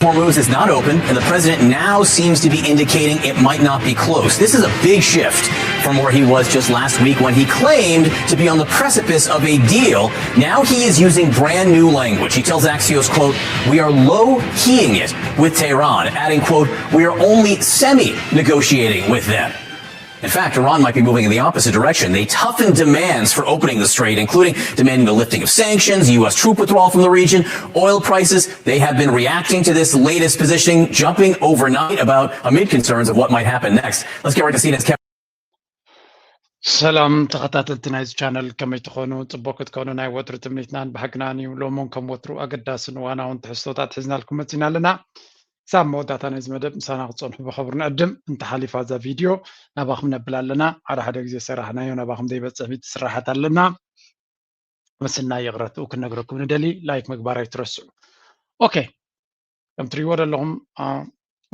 Hormuz is not open, and the president now seems to be indicating it might not be closed. This is a big shift from where he was just last week when he claimed to be on the precipice of a deal. Now he is using brand new language. He tells Axios, quote, "We are low-keying it with Tehran," adding, quote, "We are only semi-negotiating with them." In fact, Iran might be moving in the opposite direction. They toughened demands for opening the strait, including demanding the lifting of sanctions, U S troop withdrawal from the region, oil prices. They have been reacting to this latest positioning, jumping overnight about amid concerns of what might happen next. Let's get right to C N N's Kevin. ሰላም ተኸታተልቲ ናይዚ ቻነል፣ ከመይ ትኾኑ? ጽቡቅ ክትኮኑ ናይ ወትሩ ትምኒትናን ባህግናን እዩ። ሎምን ከም ወትሩ ኣገዳስን እዋናውን ትሕዝቶታት ሒዝናልኩም መጺና ኣለና። ክሳብ መወዳእታ ናይዚ መደብ ምሳና ክትጸንሑ ብኸብሪ ንዕድም። እንተሓሊፋ እዛ ቪድዮ ናባኹም ነብል ኣለና። ሓደ ሓደ ግዜ ሰራሕናዮ ናባኹም ዘይበጽሕ ቪድዮ ስራሓት ኣለና። ምስና ይቕረትኡ ክነግረኩም ንደሊ፣ ላይክ ምግባር ኣይትረስዑ። ኦኬ፣ ከም ትሪእዎ ዘለኹም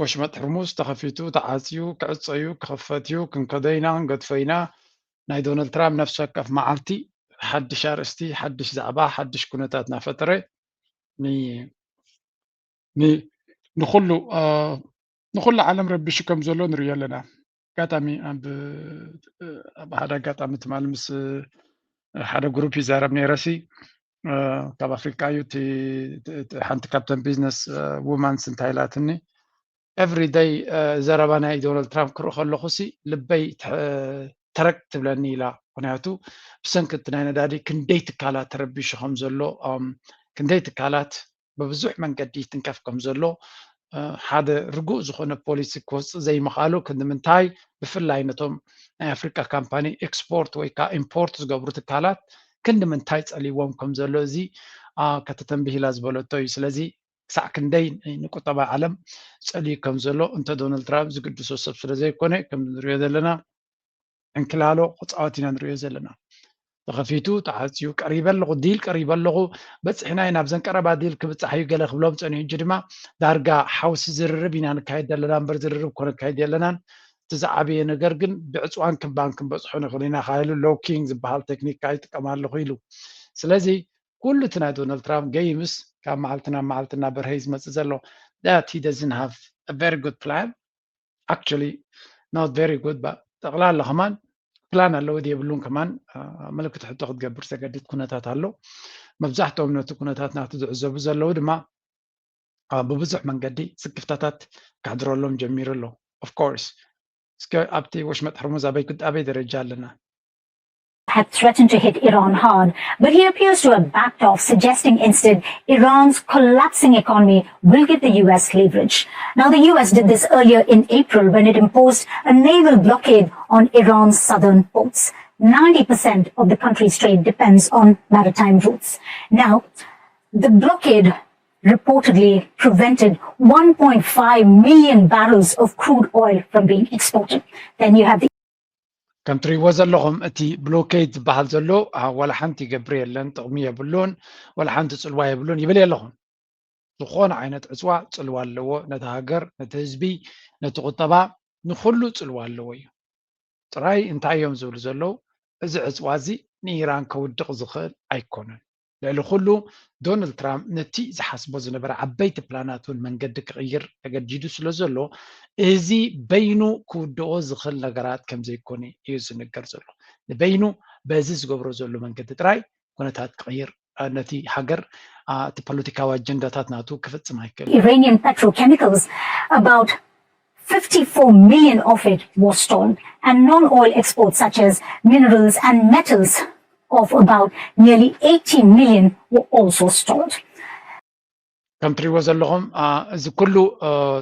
ወሽመጥ ሕርሙዝ ተኸፊቱ ተዓፅዩ፣ ክዕፀዩ ክኽፈትዩ ክንከደይና ክንገድፈይና። ናይ ዶናልድ ትራምፕ ነፍሲ ወከፍ መዓልቲ ሓድሽ ኣርእስቲ፣ ሓድሽ ዛዕባ፣ ሓድሽ ኩነታት እናፈጠረ ንኩሉ ንኩሉ ዓለም ረቢሹ ከም ዘሎ ንሪኦ ኣለና። ኣጋጣሚ ኣብ ሓደ ኣጋጣሚ ትማል ምስ ሓደ ግሩፕ ይዛረብ ነይረሲ፣ ካብ ኣፍሪቃ እዩ። ሓንቲ ካብተን ቢዝነስ ውማንስ እንታይ ኢላትኒ፣ ኤቭሪ ደይ ዘረባ ናይ ዶናልድ ትራምፕ ክርኢ ከለኹ ሲ ልበይ ተረቅ ትብለኒ ኢላ። ምክንያቱ ብሰንኪ እቲ ናይ ነዳዲ ክንደይ ትካላት ተረቢሹ ከም ዘሎ፣ ክንደይ ትካላት ብብዙሕ መንገዲ ይትንከፍ ከም ዘሎ፣ ሓደ ርጉእ ዝኾነ ፖሊሲ ክወፅእ ዘይምኽኣሉ ክንዲ ምንታይ፣ ብፍላይ ነቶም ናይ ኣፍሪቃ ካምፓኒ ኤክስፖርት ወይ ከዓ ኢምፖርት ዝገብሩ ትካላት ክንዲ ምንታይ ፀሊዎም ከም ዘሎ፣ እዚ ከተተንብህ ኢላ ዝበለቶ እዩ። ስለዚ ክሳዕ ክንደይ ንቁጠባ ዓለም ፀልዩ ከም ዘሎ፣ እንተ ዶናልድ ትራምፕ ዝግድሶ ሰብ ስለ ዘይኮነ፣ ከም ንሪኦ ዘለና ዕንክላሎ ክፃወት ኢና ንሪኦ ዘለና። ተኸፊቱ ተዓፅዩ፣ ቀሪበ ኣለኹ፣ ዲል ቀሪበ ኣለኹ፣ በፂሕና ኢና፣ ኣብዘን ቀረባ ዲል ክብፃሕ እዩ ገለ ክብሎም ፀኒሑ። ሕጂ ድማ ዳርጋ ሓውሲ ዝርርብ ኢና ንካየድ ዘለና እምበር ዝርርብ እኮ ነካይድ የለናን። እቲ ዝዓበየ ነገር ግን ብዕፅዋን ክባን ክንበፅሖ ንኽእል ኢና ካይሉ፣ ሎኪንግ ዝበሃል ቴክኒክ ከዓ ይጥቀም ኣለኹ ኢሉ። ስለዚ ኩሉ እቲ ናይ ዶናልድ ትራምፕ ገይምስ ካብ መዓልቲ ናብ መዓልቲ እናበርሀ እዩ ዝመፅእ ዘሎ። That he doesn't have a very good plan. Actually, not very good, but ጠቕላላ ከማን ፕላን ኣለዎ የብሉን ከማን ምልክት ሕቶ ክትገብር ዘገድድ ኩነታት ኣሎ። መብዛሕትኦም ነቲ ኩነታት ናቱ ዝዕዘቡ ዘለዉ ድማ ብብዙሕ መንገዲ ስክፍታታት ከሕድረሎም ጀሚሩ ኣሎ። Of course፣ እስከ ኣብቲ ወሽመጥ ሕርሙዝ ኣበይ ደረጃ ኣለና? Had threatened to hit Iran hard, but he appears to have backed off, suggesting instead Iran's collapsing economy will give the U S leverage. Now, the U S did this earlier in April when it imposed a naval blockade on Iran's southern ports. Ninety percent of the country's trade depends on maritime routes. Now, the blockade reportedly prevented one point five million barrels of crude oil from being exported. Then you have the ከም ትሪእዎ ዘለኹም እቲ ብሎኬድ ዝበሃል ዘሎ ዋላ ሓንቲ ይገብር የለን፣ ጥቕሚ የብሉን፣ ዋላ ሓንቲ ፅልዋ የብሉን ይብል የለኹም። ዝኾነ ዓይነት ዕፅዋ ፅልዋ ኣለዎ ነቲ ሃገር፣ ነቲ ህዝቢ፣ ነቲ ቁጠባ፣ ንኩሉ ፅልዋ ኣለዎ እዩ። ጥራይ እንታይ እዮም ዝብሉ ዘለዉ? እዚ ዕፅዋ እዚ ንኢራን ከውድቕ ዝኽእል ኣይኮነን። ልዕሊ ኩሉ ዶናልድ ትራምፕ ነቲ ዝሓስቦ ዝነበረ ዓበይቲ ፕላናት እውን መንገዲ ክቕይር ተገዲዱ ስለ ዘሎ፣ እዚ በይኑ ክውድኦ ዝኽእል ነገራት ከም ዘይኮነ እዩ ዝንገር ዘሎ። ንበይኑ በዚ ዝገብሮ ዘሎ መንገዲ ጥራይ ኩነታት ክቕይር፣ ነቲ ሃገር እቲ ፖለቲካዊ ኣጀንዳታት ናቱ ክፍጽም ኣይክእል። Iranian petrochemicals, about fifty-four million of it was stalled, and non-oil exports such as minerals and metals of about nearly eighty million were also stalled. ከም ትሪእዎ ዘለኹም እዚ ኩሉ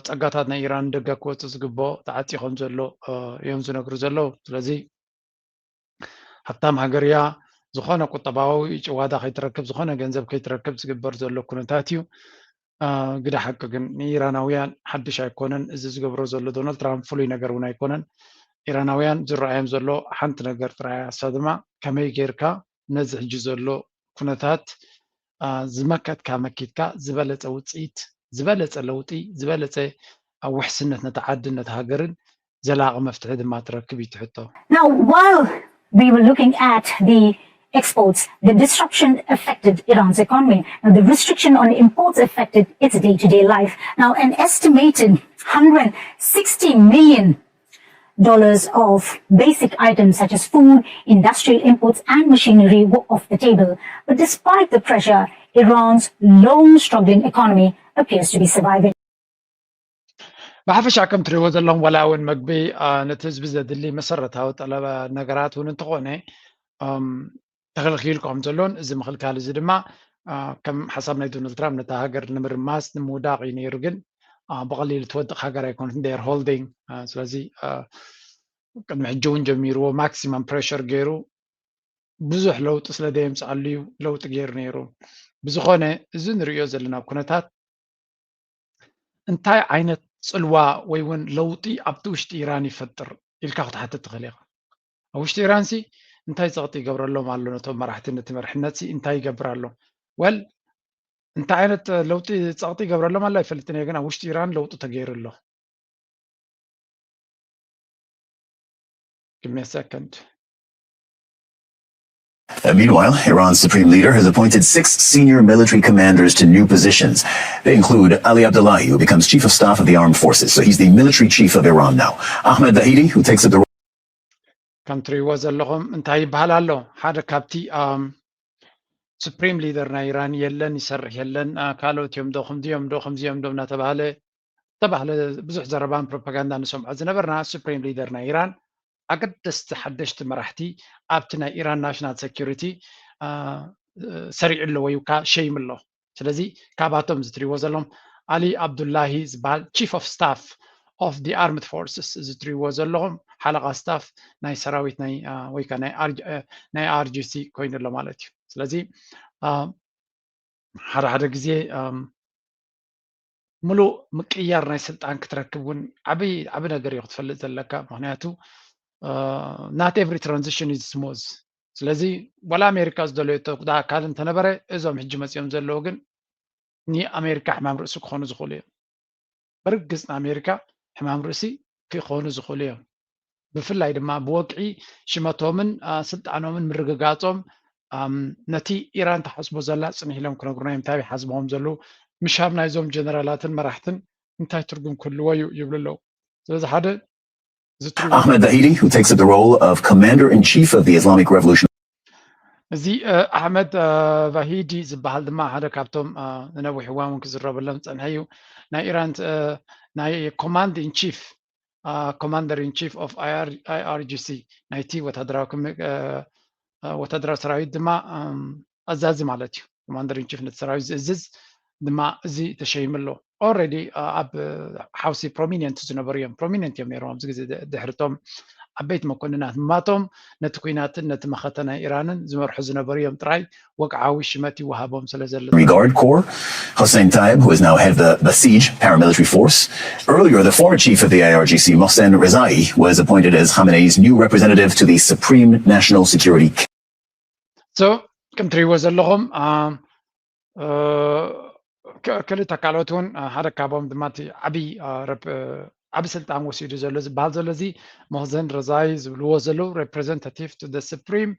ፀጋታት ናይ ኢራን ደገ ክወፅእ ዝግብኦ ተዓፂ ከም ዘሎ እዮም ዝነግሩ ዘለዉ። ስለዚ ሃብታም ሃገር እያ፣ ዝኾነ ቁጠባዊ ጭዋዳ ከይትረክብ፣ ዝኾነ ገንዘብ ከይትረክብ ዝግበር ዘሎ ኩነታት እዩ። ግደ ሓቂ ግን ንኢራናውያን ሓድሽ ኣይኮነን። እዚ ዝገብሮ ዘሎ ዶናልድ ትራምፕ ፍሉይ ነገር እውን ኣይኮነን። ኢራናውያን ዝረኣዮም ዘሎ ሓንቲ ነገር ጥራይ እያ፣ እሳ ድማ ከመይ ጌርካ ነዚ ሕጂ ዘሎ ኩነታት ዝመከትካ መኪትካ ዝበለፀ ውፅኢት፣ ዝበለፀ ለውጢ፣ ዝበለፀ ውሕስነት ነቲ ዓድን ነቲ ሃገርን ዘላቒ መፍትሒ ድማ ትረክብ እዩ ትሕቶ። Now, while we were looking at the exports. The disruption affected Iran's economy, and the restriction on imports affected its day-to-day life. Now, an estimated one hundred sixty million dollars of basic items such as food, industrial inputs, and machinery were off the table. But despite the pressure, Iran's long struggling economy appears to be surviving. ብሓፈሻ ከም ትሪእዎ ዘለኹም፣ ዋላ እውን መግቢ፣ አ፣ ነቲ ህዝቢ ዘድሊ መሰረታዊ ጠለብ ነገራት እውን እንተኾነ፣ እም፣ ተኸልኪሉ ከም ዘሎን፣ እዚ ምኽልካል እዚ ድማ፣ አ፣ ከም ሓሳብ ናይ ዶናልድ ትራምፕ ነታ ሃገር ንምርማስ፣ ንምውዳቕ እዩ ነይሩ። ግን፣ አ፣ ብቐሊሉ ትወድቕ ሃገር ኣይኮነትን፣ they are holding። አ፣ ስለዚ፣ አ፣ ቅድሚ ሕጂ እውን ጀሚርዎ፣ ማክሲመም ፕሬሸር ገይሩ ብዙሕ ለውጢ ስለ ዘየምፅኣሉ እዩ ለውጢ ገይሩ ነይሩ። ብዝኾነ፣ እዚ ንርእዮ ዘለና ኩነታት እንታይ ዓይነት ፅልዋ ወይ እውን ለውጢ ኣብቲ ውሽጢ ኢራን ይፈጥር ኢልካ ክትሓትት ትኽእል ኢኻ። ኣብ ውሽጢ ኢራን ሲ እንታይ ፀቕጢ ይገብረሎም ኣሎ? ነቶም መራሕቲ፣ ነቲ መርሕነት ሲ እንታይ ይገብር ኣሎ? ወል፣ እንታይ ዓይነት ለውጢ፣ ፀቕጢ ይገብረሎም ኣሎ ኣይፈልጥን እየ፣ ግን ኣብ ውሽጢ ኢራን ለውጢ ተገይሩ ኣሎ። Give me a second. Uh, meanwhile, Iran's supreme leader has appointed six senior military commanders to new positions. They include Ali Abdullahi, who becomes chief of staff of the armed forces. So he's the military chief of Iran now. Ahmed Vahidi, who takes up the role. ከም ትሪእዎ ዘለኹም እንታይ ይበሃል ኣሎ? ሓደ ካብቲ፣ ኣም፣ ሱፕሪም ሊደር ናይ ኢራን የለን፣ ይሰርሕ የለን፣ አ፣ ካልኦት እዮም ዶ፣ ከምዚኦም ዶ፣ ከምዚኦም ዶ እናተባህለ፣ ዝተባህለ ብዙሕ ዘረባን ፕሮፓጋንዳ ንሰምዖ ዝነበርና፣ ሱፕሪም ሊደር ናይ ኢራን ኣገደስቲ ሓደሽቲ መራሕቲ ኣብቲ ናይ ኢራን ናሽናል ሴኩሪቲ፣ አ፣ ሰሪዑ ኣሎ ወይ ከዓ ሸይሙ ኣሎ። ስለዚ ካብኣቶም እዚ ትሪእዎ ዘለኹም ኣሊ ኣብዱላሂ ዝበሃል ቺፍ ኦፍ ስታፍ ኦፍ ዲ ኣርምድ ፎርስስ፣ እዚ ትሪእዎ ዘለኹም ሓለቓ ስታፍ ናይ ሰራዊት ናይ፣ አ፣ ወይ ከዓ ናይ ኣር-፣ አ፣ ናይ ኣርጂሲ ኮይኑ ኣሎ ማለት እዩ። ስለዚ፣ አ፣ ሓደ ሓደ ግዜ፣ ኣም፣ ሙሉእ ምቅያር ናይ ስልጣን ክትረክብ እውን ዓብይ፣ ዓቢ ነገር እዩ ክትፈልጥ ዘለካ። ምኽንያቱ፣ አ፣ not every transition is smooth። ስለዚ ዋላ ኣሜሪካ ዝደለየቶ ኣካል እንተነበረ፣ እዞም ሕጂ መፂኦም ዘለዉ ግን ንኣሜሪካ ሕማም ርእሲ ክኾኑ ዝኽእሉ እዮም። ብርግፅ ንኣሜሪካ ሕማም ርእሲ ክኾኑ ዝኽእሉ እዮም። ብፍላይ ድማ ብወግዒ ሽመቶምን፣ አ፣ ስልጣኖምን ምርግጋፆም፣ ኣም፣ ነቲ ኢራን ትሓስቦ ዘላ ፅንሕ ኢሎም ክነግሩና እዮም። እንታይ ይሓስብዎም ዘለዉ? ምሻብ ናይዞም ጀነራላትን መራሕትን እንታይ ትርጉም ክህልዎ እዩ ይብሉ ኣለዉ። ስለዚ ሓደ እዚ ትርጉም Ahmed Vahidi, who takes up the role of commander in chief of the Islamic Revolution. እዚ፣ እ፣ ኣሕመድ፣ እ፣ ቫሂዲ ዝበሃል ድማ ሓደ ካብቶም፣ እ፣ ንነዊሕ እዋን እውን ክዝረበሎም ዝጸንሐ እዩ። ናይ ኢራን፣ እ፣ ናይ ኮማንድ ኢን ቺፍ፣ እ፣ ኮማንደር ኢን ቺፍ ኦፍ ኣይ ኣር ጂ ሲ፣ ናይቲ ወታደራዊ ክም-፣ እ፣ እ፣ ወታደራዊ ሰራዊት ድማ፣ እም፣ ኣዛዚ ማለት እዩ። ኮማንደር ኢን ቺፍ ነቲ ሰራዊት ዝእዝዝ ድማ እዚ ተሸይሙ ኣሎ። ኦልሬዲ፣ እ፣ ኣብ፣ እ፣ ሓውሲ ፕሮሚኒየንት ዝነበሩ እዮም። ፕሮሚኒየንት እዮም ነይሮም ኣብዚ ግዜ ድ-፣ ድሕርቶም ዓበይቲ መኮንናት ምማቶም ነቲ ኲናትን ነቲ መኸተ ናይ ኢራንን ዝመርሑ ዝነበሩ እዮም ጥራይ ወግዓዊ ሽመት ይወሃቦም ስለ ዘሎ። Guard Corps. Hossein Taib, who is now head of the Basij paramilitary force. Earlier, the former chief of the I R G C, Mohsen Rezaei, was appointed as Khamenei's new representative to the Supreme National Security So፣ ከም ትሪእዎ ዘለኹም፣ እ፣ እ፣ ክ-፣ ክልተ ካልኦት እውን፣ እ፣ ሓደ ካብኦም ድማ እቲ ዓብዪ፣ እ፣ ረፕ-፣ እ፣ ዓቢ ስልጣን ወሲዱ ዘሎ ዝበሃል ዘሎ እዚ ሞህዘን ረዛይ ዝብልዎ ዘለዉ representative to the Supreme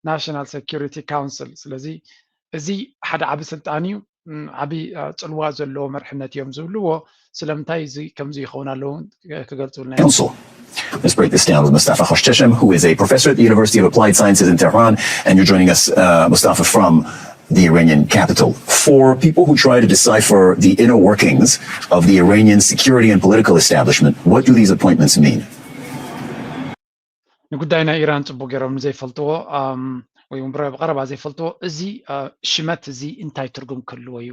National Security Council። ስለዚ እዚ ሓደ ዓቢ ስልጣን እዩ፣ ም፣ ዓቢ፣ እ፣ ጽልዋ ዘለዎ መርሕነት እዮም ዝብልዎ። ስለምንታይ እዚ ከምዚ ይኸውን ኣለዉ፣ እ፣ ክገልጹልና እዮም። Council. Let's break this down with Mustafa Khoshcheshem, who is a professor at the University of Applied Sciences in Tehran, and you're joining us, uh, Mustafa, from the Iranian capital. For people who try to decipher the inner workings of the Iranian security and political establishment, what do these appointments mean? ንጉዳይ ናይ ኢራን ጽቡቅ ገይሮም ንዘይፈልጥዎ፣ ኣም፣ ወይ እውን ብረ-፣ ብቐረባ ዘይፈልጥዎ፣ እዚ፣ እ፣ ሽመት እዚ እንታይ ትርጉም ክህልዎ እዩ?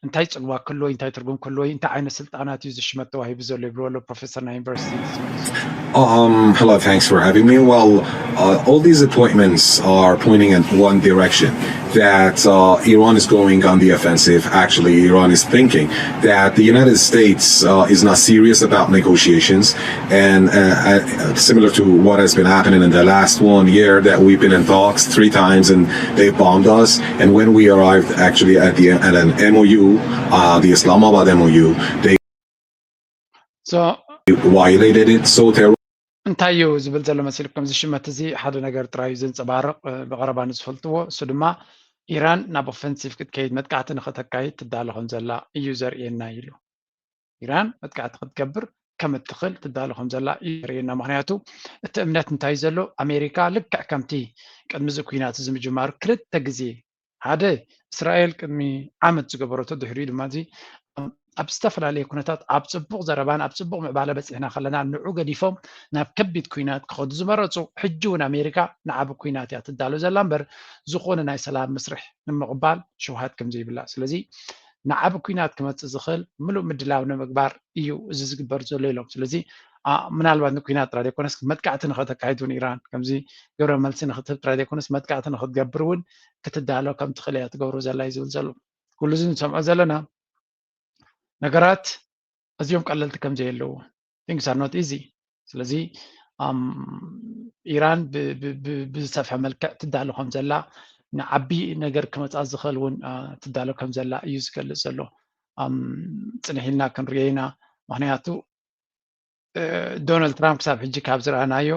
እንታይ ጽልዋ ክህልዎ እዩ? እንታይ ትርጉም ክህልዎ እዩ? እንታይ ዓይነት ስልጣናት እዩ እዚ ሽመት ተዋሂቡ ዘሎ ይብልዎ ኣለዉ ፕሮፌሰር ናይ ዩኒቨርሲቲ ዝመልሱ። Um, hello, thanks for having me. Well, uh, all these appointments are pointing in one direction, that, uh, Iran is going on the offensive. Actually, Iran is thinking that the United States, uh, is not serious about negotiations. And, uh, uh, similar to what has been happening in the last one year, that we've been in talks three times and they bombed us. And when we arrived actually at the, at an M O U, uh, the Islamabad M O U, they So, violated it so terribly. እንታይ እዩ ዝብል ዘሎ መሲልኩም? እዚ ሽመት እዚ ሓደ ነገር ጥራይ እዩ ዘንጸባርቕ፣ እ፣ ብቐረባ ንዝፈልጥዎ፣ እሱ ድማ ኢራን ናብ ኦፈንሲቭ ክትከይድ፣ መጥቃዕቲ ንኽተካይድ ትዳሎ ከም ዘላ እዩ ዘርእየና ኢሉ። ኢራን መጥቃዕቲ ክትገብር ከም እትኽእል ትዳሎ ከም ዘላ እዩ ዘርእየና። ምኽንያቱ እቲ እምነት እንታይ ዘሎ፣ ኣሜሪካ ልክዕ ከምቲ ቅድሚ እዚ ኲናት እዚ ምጅማሩ ክልተ ግዜ፣ ሓደ እስራኤል ቅድሚ ዓመት ዝገበረቶ፣ ድሕሪኡ ድማ እዚ ኣብ ዝተፈላለየ ኩነታት ኣብ ጽቡቕ ዘረባን ኣብ ጽቡቕ ምዕባለ በጺሕና ከለና ንዑ ገዲፎም ናብ ከቢድ ኲናት ክኸዱ ዝመረጹ፣ ሕጂ እውን ኣሜሪካ ንዓቢ ኲናት እያ ትዳሎ ዘላ እምበር ዝኾነ ናይ ሰላም መስርሕ ንምቕባል ሽውሃት ከም ዘይብላ። ስለዚ ንዓቢ ኲናት ክመጽእ ዝኽእል ምሉእ ምድላው ንምግባር እዩ እዚ ዝግበር ዘሎ ኢሎም። ስለዚ ኣ፣ ምናልባት ንኲናት ጥራይ ዘይኮነስ መጥቃዕቲ ንኸተካይድ እውን ኢራን ከምዚ ግብረ መልሲ ንኽትህብ ጥራይ ዘይኮነስ መጥቃዕቲ ንኽትገብር እውን ክትዳሎ ከም ትኽእል እያ ትገብሮ ዘላ እዩ ዝብል ዘሎ። ኩሉ እዚ ንሰምዖ ዘለና ነገራት ኣዝዮም ቀለልቲ ከም ዘየለዉ፣ things are not easy። ስለዚ ኣም፣ ኢራን ብ- ብ- ብ- ብዝሰፍሐ መልክዕ ትዳሎ ከም ዘላ፣ ንዓቢ ነገር ክመጻ ዝኽእል እውን አ፣ ትዳሎ ከም ዘላ እዩ ዝገልጽ ዘሎ። ኣም፣ ጽንሕ ኢልና ክንሪኦ ኢና። ምኽንያቱ እ፣ ዶናልድ ትራምፕ ክሳብ ሕጂ ካብ ዝረኣናዮ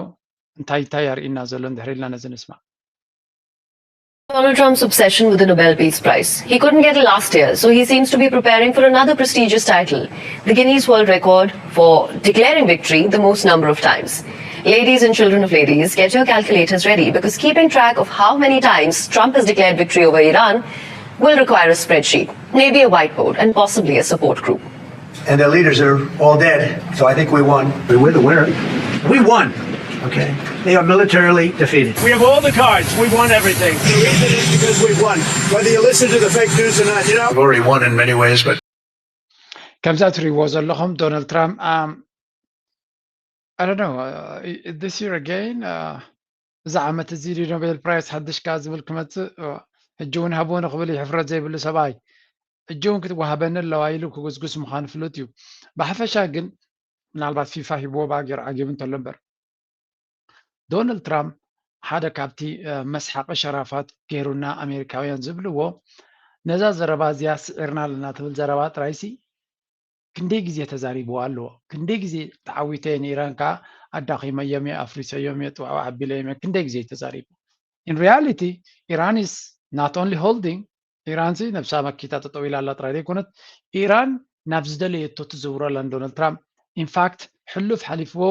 እንታይ እንታይ ኣርእዩና ዘሎ እንድሕር ኢልና ነዚ ንስማዕ። Donald Trump's obsession with the Nobel Peace Prize. He couldn't get it last year, so he seems to be preparing for another prestigious title, the Guinness World Record for declaring victory the most number of times. Ladies and children of ladies, get your calculators ready, because keeping track of how many times Trump has declared victory over Iran will require a spreadsheet, maybe a whiteboard, and possibly a support group. And their leaders are all dead. So I think we won. We're the winner. We won. Okay. They are militarily defeated. We have all the cards. We won everything. The reason is because we won. Whether you listen to the fake news or not, you know. We've already won in many ways, but ከምዛ ትሪእዎ ዘለኹም ዶናልድ ትራምፕ ኣም፣ I don't know, uh, this year again, uh, እዚ ዓመት እዚ ኖቤል ፕራይስ ሓድሽ ከኣ ዝብል ክመጽእ፣ uh፣ ሕጂ እውን ሃብዎ ንኽብል እዩ ሕፍረት ዘይብሉ ሰብኣይ። ሕጂ እውን ክትወሃበኒ ኣለዋ ኢሉ ክጉስጉስ ምዃኑ ፍሉጥ እዩ። ብሓፈሻ ግን ምናልባት ፊፋ ሂብዎ ብኣ ገይሩ ዓጊቡ እንተሎ እምበር፣ ዶናልድ ትራምፕ ሓደ ካብቲ፣ እ፣ መስሓቂ ሸራፋት ገይሩና ኣሜሪካውያን ዝብልዎ፣ ነዛ ዘረባ እዚኣ ስዒርና ኣለና ትብል ዘረባ ጥራይሲ ክንደይ ግዜ ተዛሪብዋ ኣለዎ። ክንደይ ግዜ ተዓዊተ እየ ንኢራን ከኣ ኣዳኺመዮም እየ፣ ኣፍሪሰዮም እየ፣ ጥዋዕዋዕ ኣቢለዮም እየ፣ ክንደይ ግዜ እዩ ተዛሪቡ። In reality, Iran is not only holding ኢራንሲ ነብሳ መኪታ ጠጠው ኢላ ኣላ ጥራይ ዘይኮነት፣ ኢራን ናብ ዝደለየቶ ትዝውሮ ኣላ ንዶናልድ ትራምፕ። ኢንፋክት ሕሉፍ ሓሊፍዎ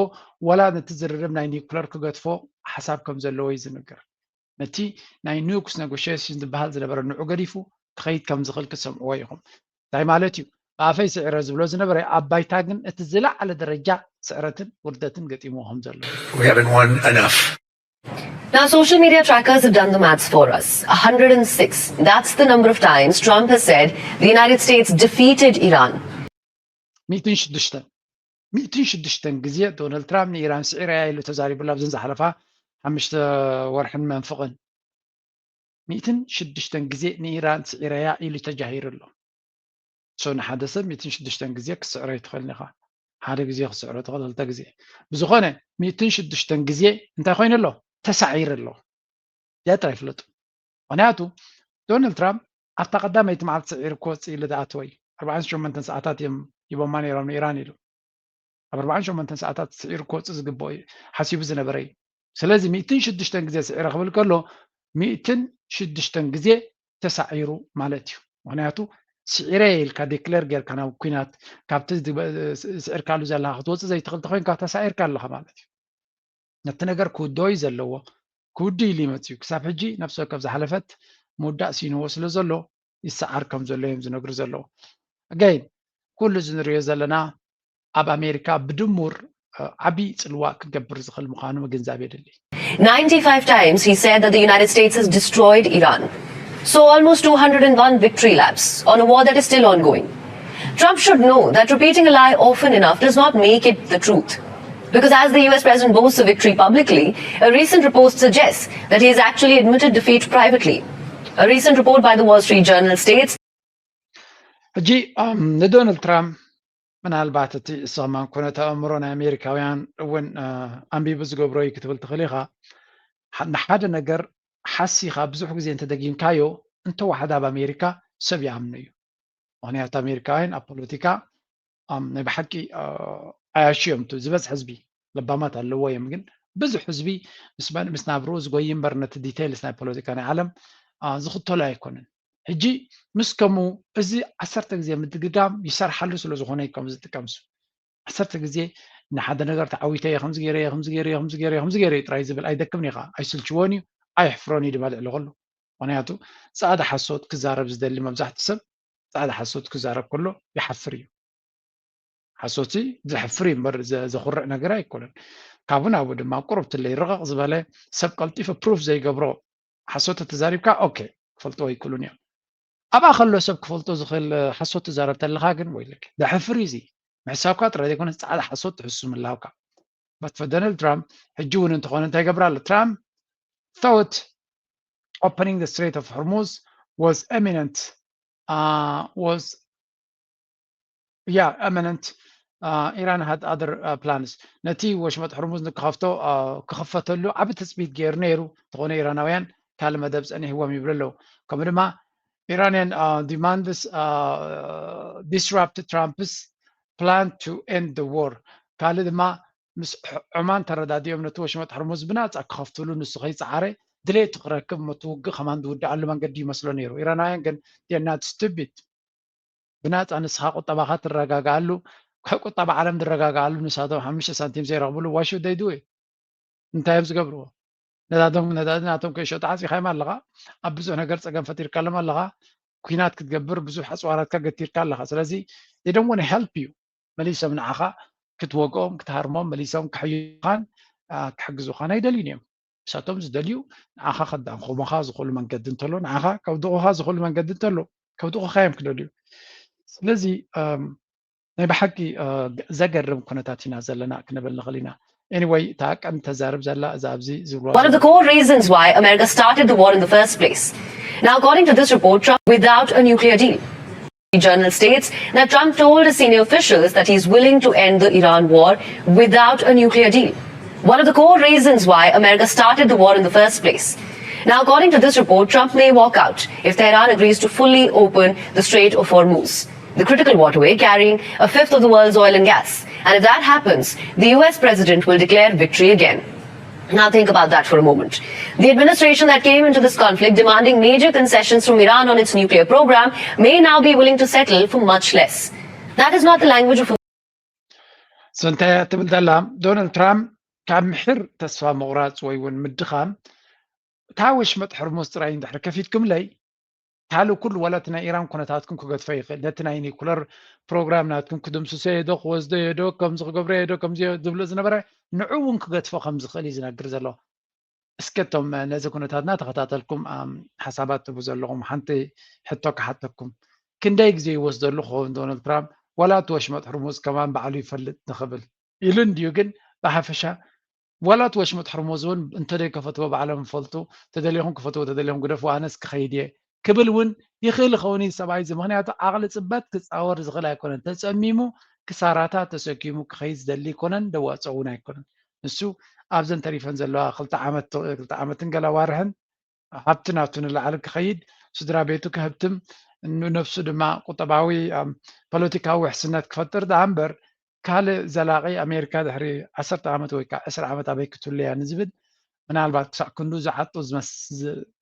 ዋላ ነቲ ዝርርብ ናይ ኒኩለር ክገድፎ ሓሳብ ከም ዘለዎ እዩ ዝንገር። ነቲ ናይ ኒውክስ ኔጎሽሽን ዝበሃል ዝነበረ ንዑ ገዲፉ ክኸይድ ከም ዝኽእል ክትሰምዕዎ ኢኹም። እንታይ ማለት እዩ? ብኣፈይ ስዕረ ዝብሎ ዝነበረ ኣብ ባይታ ግን እቲ ዝለዓለ ደረጃ ስዕረትን ውርደትን ገጢምዎ ከም ዘሎ እዩ። We haven't won enough. Now, social media trackers have done the maths for us. one hundred six. That's the number of times Trump has said the United States defeated Iran. ሚእትን ሽዱሽተን ሚእትን ሽዱሽተን ግዜ ዶናልድ ትራምፕ ንኢራን ስዒረያ ኢሉ ተዛሪቡላ ኣብዘን ዝሓለፋ ሓሙሽተ ወርሕን መንፍቕን። ሚእትን ሽዱሽተን ግዜ ንኢራን ስዒረያ ኢሉ ተጃሂሩ ኣሎ። ሶ ንሓደ ሰብ ሚእትን ሽዱሽተን ግዜ ክትስዕሮ ኣይትኽእልን ኢኻ። ሓደ ግዜ ክትስዕሮ ትኽእል፣ ክልተ ግዜ። ብዝኾነ ሚእትን ሽዱሽተን ግዜ እንታይ ኮይኑ ኣሎ? ተሳዒሩ ኣሎ። ያ ጥራይ ፍለጡ። ምኽንያቱ ዶናልድ ትራምፕ ኣብታ ቀዳመይቲ መዓልቲ ስዒሩ ክወፅእ ኢሉ ዝኣተወ እዩ። ኣርባዓን ሸሞንተን ሰዓታት እዮም ሂቦማ ነይሮም ንኢራን ኢሉ። ኣብ ኣርባዓን ሸሞንተን ሰዓታት ስዒሩ ክወፅእ ዝግብኦ እዩ ሓሲቡ ዝነበረ እዩ። ስለዚ ሚእትን ሽዱሽተን ግዜ ስዒረ ክብል ከሎ ሚእትን ሽዱሽተን ግዜ ተሳዒሩ ማለት እዩ። ምኽንያቱ ስዒረ ኢልካ ዴክለር ጌርካ ናብ ኲናት ካብቲ ዝግበ- ስዒርካሉ ዘለኻ ክትወፅእ ዘይትኽእል ተኮይንካ ተሳዒርካ ኣለኻ ማለት እዩ። ነቲ ነገር ክውድኦ እዩ ዘለዎ። ክውድእ ኢሉ ይመፅእ እዩ። ክሳብ ሕጂ ነፍሲ ወከፍ ዝሓለፈት ምውዳእ ሲንዎ ስለ ዘሎ ይሰዓር ከም ዘሎ እዮም ዝነግሩ ዘለዉ። ኣገይን ኩሉ እዚ ንሪኦ ዘለና ኣብ ኣሜሪካ ብድሙር እ፣ ዓቢ ጽልዋ ክገብር ዝኽእል ምዃኑ ምግንዛብ የድሊ። ninety-five times he said that the United States has destroyed Iran. So almost two hundred and one victory laps on a war that is still ongoing. Trump should know that repeating a lie often enough does not make it the truth. Because as the U S president boasts a victory publicly, a recent report suggests that he has actually admitted defeat privately. A recent report by the Wall Street Journal states ሕጂ ኣም፣ ንዶናልድ ትራምፕ ምናልባት እቲ እሱ ከማን ኩነተ ኣእምሮ ናይ ኣሜሪካውያን እውን እ፣ ኣንቢቡ ዝገብሮ እዩ ክትብል ትኽእል ኢኻ። ሓ- ንሓደ ነገር ሓሲኻ ብዙሕ ግዜ እንተደጊምካዮ እንተወሓደ ኣብ ኣሜሪካ ሰብ ይኣምኖ እዩ። ምኽንያቱ ኣሜሪካውያን ኣብ ፖለቲካ ኣም፣ ናይ ብሓቂ እ፣ ዓያሹ እዮም፣ እቲ ዝበዝሐ ህዝቢ ለባማት ኣለዎ እዮም። ግን ብዙሕ ህዝቢ ምስ ናብርኡ ዝጎይ እምበር ነቲ ዲቴይልስ ናይ ፖለቲካ ናይ ዓለም ዝኽተሎ ኣይኮነን። ሕጂ ምስ ከምኡ እዚ ዓሰርተ ግዜ ምድግጋም ይሰርሓሉ ስለ ዝኾነ እዩ ከም ዝጥቀምሱ ዓሰርተ ግዜ ንሓደ ነገር ተዓዊተ እየ ከምዚ ገይረ እየ ከምዚ ገይረ እየ ከምዚ ገይረ እየ ከምዚ ገይረ እየ ጥራይ ዝብል ኣይደክምን እዩ ከዓ ኣይስልችዎን እዩ ኣይሕፍሮን እዩ ድማ ልዕሊ ከሎ። ምክንያቱ ፃዕዳ ሓሶት ክዛረብ ዝደሊ መብዛሕትኡ ሰብ ፃዕዳ ሓሶት ክዛረብ ከሎ ይሓፍር እዩ። ሓሶት ዘሕፍር እዩ እምበር ዘኹርዕ ነገር ኣይኮነን። ካብኡ ናብኡ ድማ ቁሩብ ትለይ ርቕቕ ዝበለ ሰብ ቀልጢፉ ፕሩፍ ዘይገብሮ ሓሶት ተዛሪብካ ኦኬ ክፈልጥዎ ኣይክእሉን እዮም። ኣብኣ ከሎ ሰብ ክፈልጦ ዝኽእል ሓሶት ትዛረብ ተለኻ ግን ወይለክ ዘሕፍር እዩ እዚ። ምሕሳብካ ጥራይ ዘይኮነ ፃዕዳ ሓሶት ትሕሱ ምህላውካ። But for Donald Trump ሕጂ እውን እንተኾነ እንታይ ይገብር ኣሎ? Trump thought opening the Strait of Hormuz was imminent, uh, was yeah, imminent. Uh, Iran had other uh, plans. ነቲ ወሽመጥ ሕርሙዝ ንክኸፍቶ ክኸፈተሉ ዓብ ትፅቢት ገይሩ ነይሩ። እንተኾነ ኢራናውያን ካልእ መደብ ፀኒሕዎም ይብሉ ኣለዉ። ከምኡ ድማ Iranian uh, demands uh, disrupt Trump's plan to end the war. ካልእ ድማ ምስ ዑማን ተረዳዲኦም ነቲ ወሽመጥ ሕርሙዝ ብናፃ ክኸፍትሉ ንሱ ከይፀዓረ ድሌቱ ክረክብ እቲ ውግእ ከማን ዝውድኣሉ መንገዲ ይመስሎ ነይሩ። ኢራናውያን ግን they're not stupid። ብናፃ ንስኻ ቁጠባኻ ትረጋግኣሉ ቁጠባ ዓለም ዝረጋግኣሉ ንሳቶም ሓሙሽተ ሳንቲም ዘይረኽብሉ why should they do it? እንታይ እዮም ዝገብርዎ? ነዳዶም ነዳዲ ናቶም ከይሸጡ ዓፂኻዮም ኣለኻ። ኣብ ብዙሕ ነገር ፀገም ፈጢርካሎም ኣለኻ። ኩናት ክትገብር ብዙሕ ኣፅዋራትካ ገቲርካ ኣለኻ። ስለዚ they don't want to help you። መሊሶም ንዓኻ ክትወግኦም ክትሃርሞም መሊሶም ክሕዩኻን ክሕግዙኻን ኣይደልዩን እዮም። ንሳቶም ዝደልዩ ንዓኻ ከዳንኹሙኻ ዝኽእሉ መንገዲ እንተሎ ንዓኻ ከውድቑኻ ዝኽእሉ መንገዲ እንተሎ ከውድቑኻ እዮም ክደልዩ። ስለዚ ናይ ብሓቂ ዘገርም ኩነታት ኢና ዘለና ክንብል ንኽእል ኢና። Anyway እታ ቀንዲ ተዛርብ ዘላ እዛ ኣብዚ ዝብልዋ One of the core reasons why America started the war in the first place. Now, according to this report, Trump without a nuclear deal. The journal states that Trump told his senior officials that he's willing to end the Iran war without a nuclear deal. One of the core reasons why America started the war in the first place. Now, according to this report, Trump may walk out if Tehran agrees to fully open the Strait of Hormuz, the critical waterway carrying a fifth of the world's oil and gas. And if that happens, the U S president will declare victory again. Now think about that for a moment. The administration that came into this conflict demanding major concessions from Iran on its nuclear program may now be willing to settle for much less. That is not the language of a So እንታይ እያ ትብል ዘላ? ዶናልድ ትራምፕ ካብ ምሕር ተስፋ ምቑራፅ ወይ እውን ምድኻም እታ ወሽመጥ ሕርሙዝ ጥራይ እንድሕር ከፊትኩምለይ ካልእ ኩሉ ዋላ እቲ ናይ ኢራን ኩነታትኩም ክገድፎ ይኽእል ነቲ ናይ ኒኩለር ፕሮግራም ናትኩም ክድምስሶ እየ ዶ ክወስዶ እየ ዶ ከምዚ ክገብሮ እየ ዶ ከምዚ ዝብሎ ዝነበረ ንዑ እውን ክገድፎ ከም ዝኽእል እዩ ዝነግር ዘሎ። እስከ እቶም ነዚ ኩነታትና ተኸታተልኩም ሓሳባት ትህቡ ዘለኹም ሓንቲ ሕቶ ክሓተኩም። ክንደይ ግዜ ይወስደሉ ክኸውን ዶናልድ ትራምፕ ዋላ እቲ ወሽመጥ ሕርሙዝ ከማን ባዕሉ ይፈልጥ ንኽብል ኢሉ እንድዩ ግን ብሓፈሻ ዋላ እቲ ወሽመጥ ሕርሙዝ እውን እንተደይ ከፈትዎ ባዕሎም ይፈልጡ ተደሊኹም ክፈትዎ ተደሊኹም ግደፍዎ ኣነስ ክኸይድ እየ ክብል እውን ይኽእል ይኸውን እዩ ሰብኣይ እዚ ምክንያቱ ዓቕሊ ፅበት ክፃወር ዝኽእል ኣይኮነን ተፀሚሙ ክሳራታ ተሰኪሙ ክኸይድ ዝደሊ ኣይኮነን ደዋፅኦ እውን ኣይኮነን ንሱ ኣብዘን ተሪፈን ዘለዋ ክልተ ዓመት ክልተ ዓመትን ገለ ኣዋርሕን ሃብቲ ናቱ ንላዕሊ ክኸይድ ስድራ ቤቱ ክህብትም ንነፍሱ ድማ ቁጠባዊ ፖለቲካዊ ውሕስነት ክፈጥር ደኣ እምበር ካልእ ዘላቒ ኣሜሪካ ድሕሪ ዓሰርተ ዓመት ወይ ከዓ ዕስራ ዓመት ኣበይ ክትህሉ እያ ንዝብል ምናልባት ክሳዕ ክንዱ ዝዓጡ ዝመስ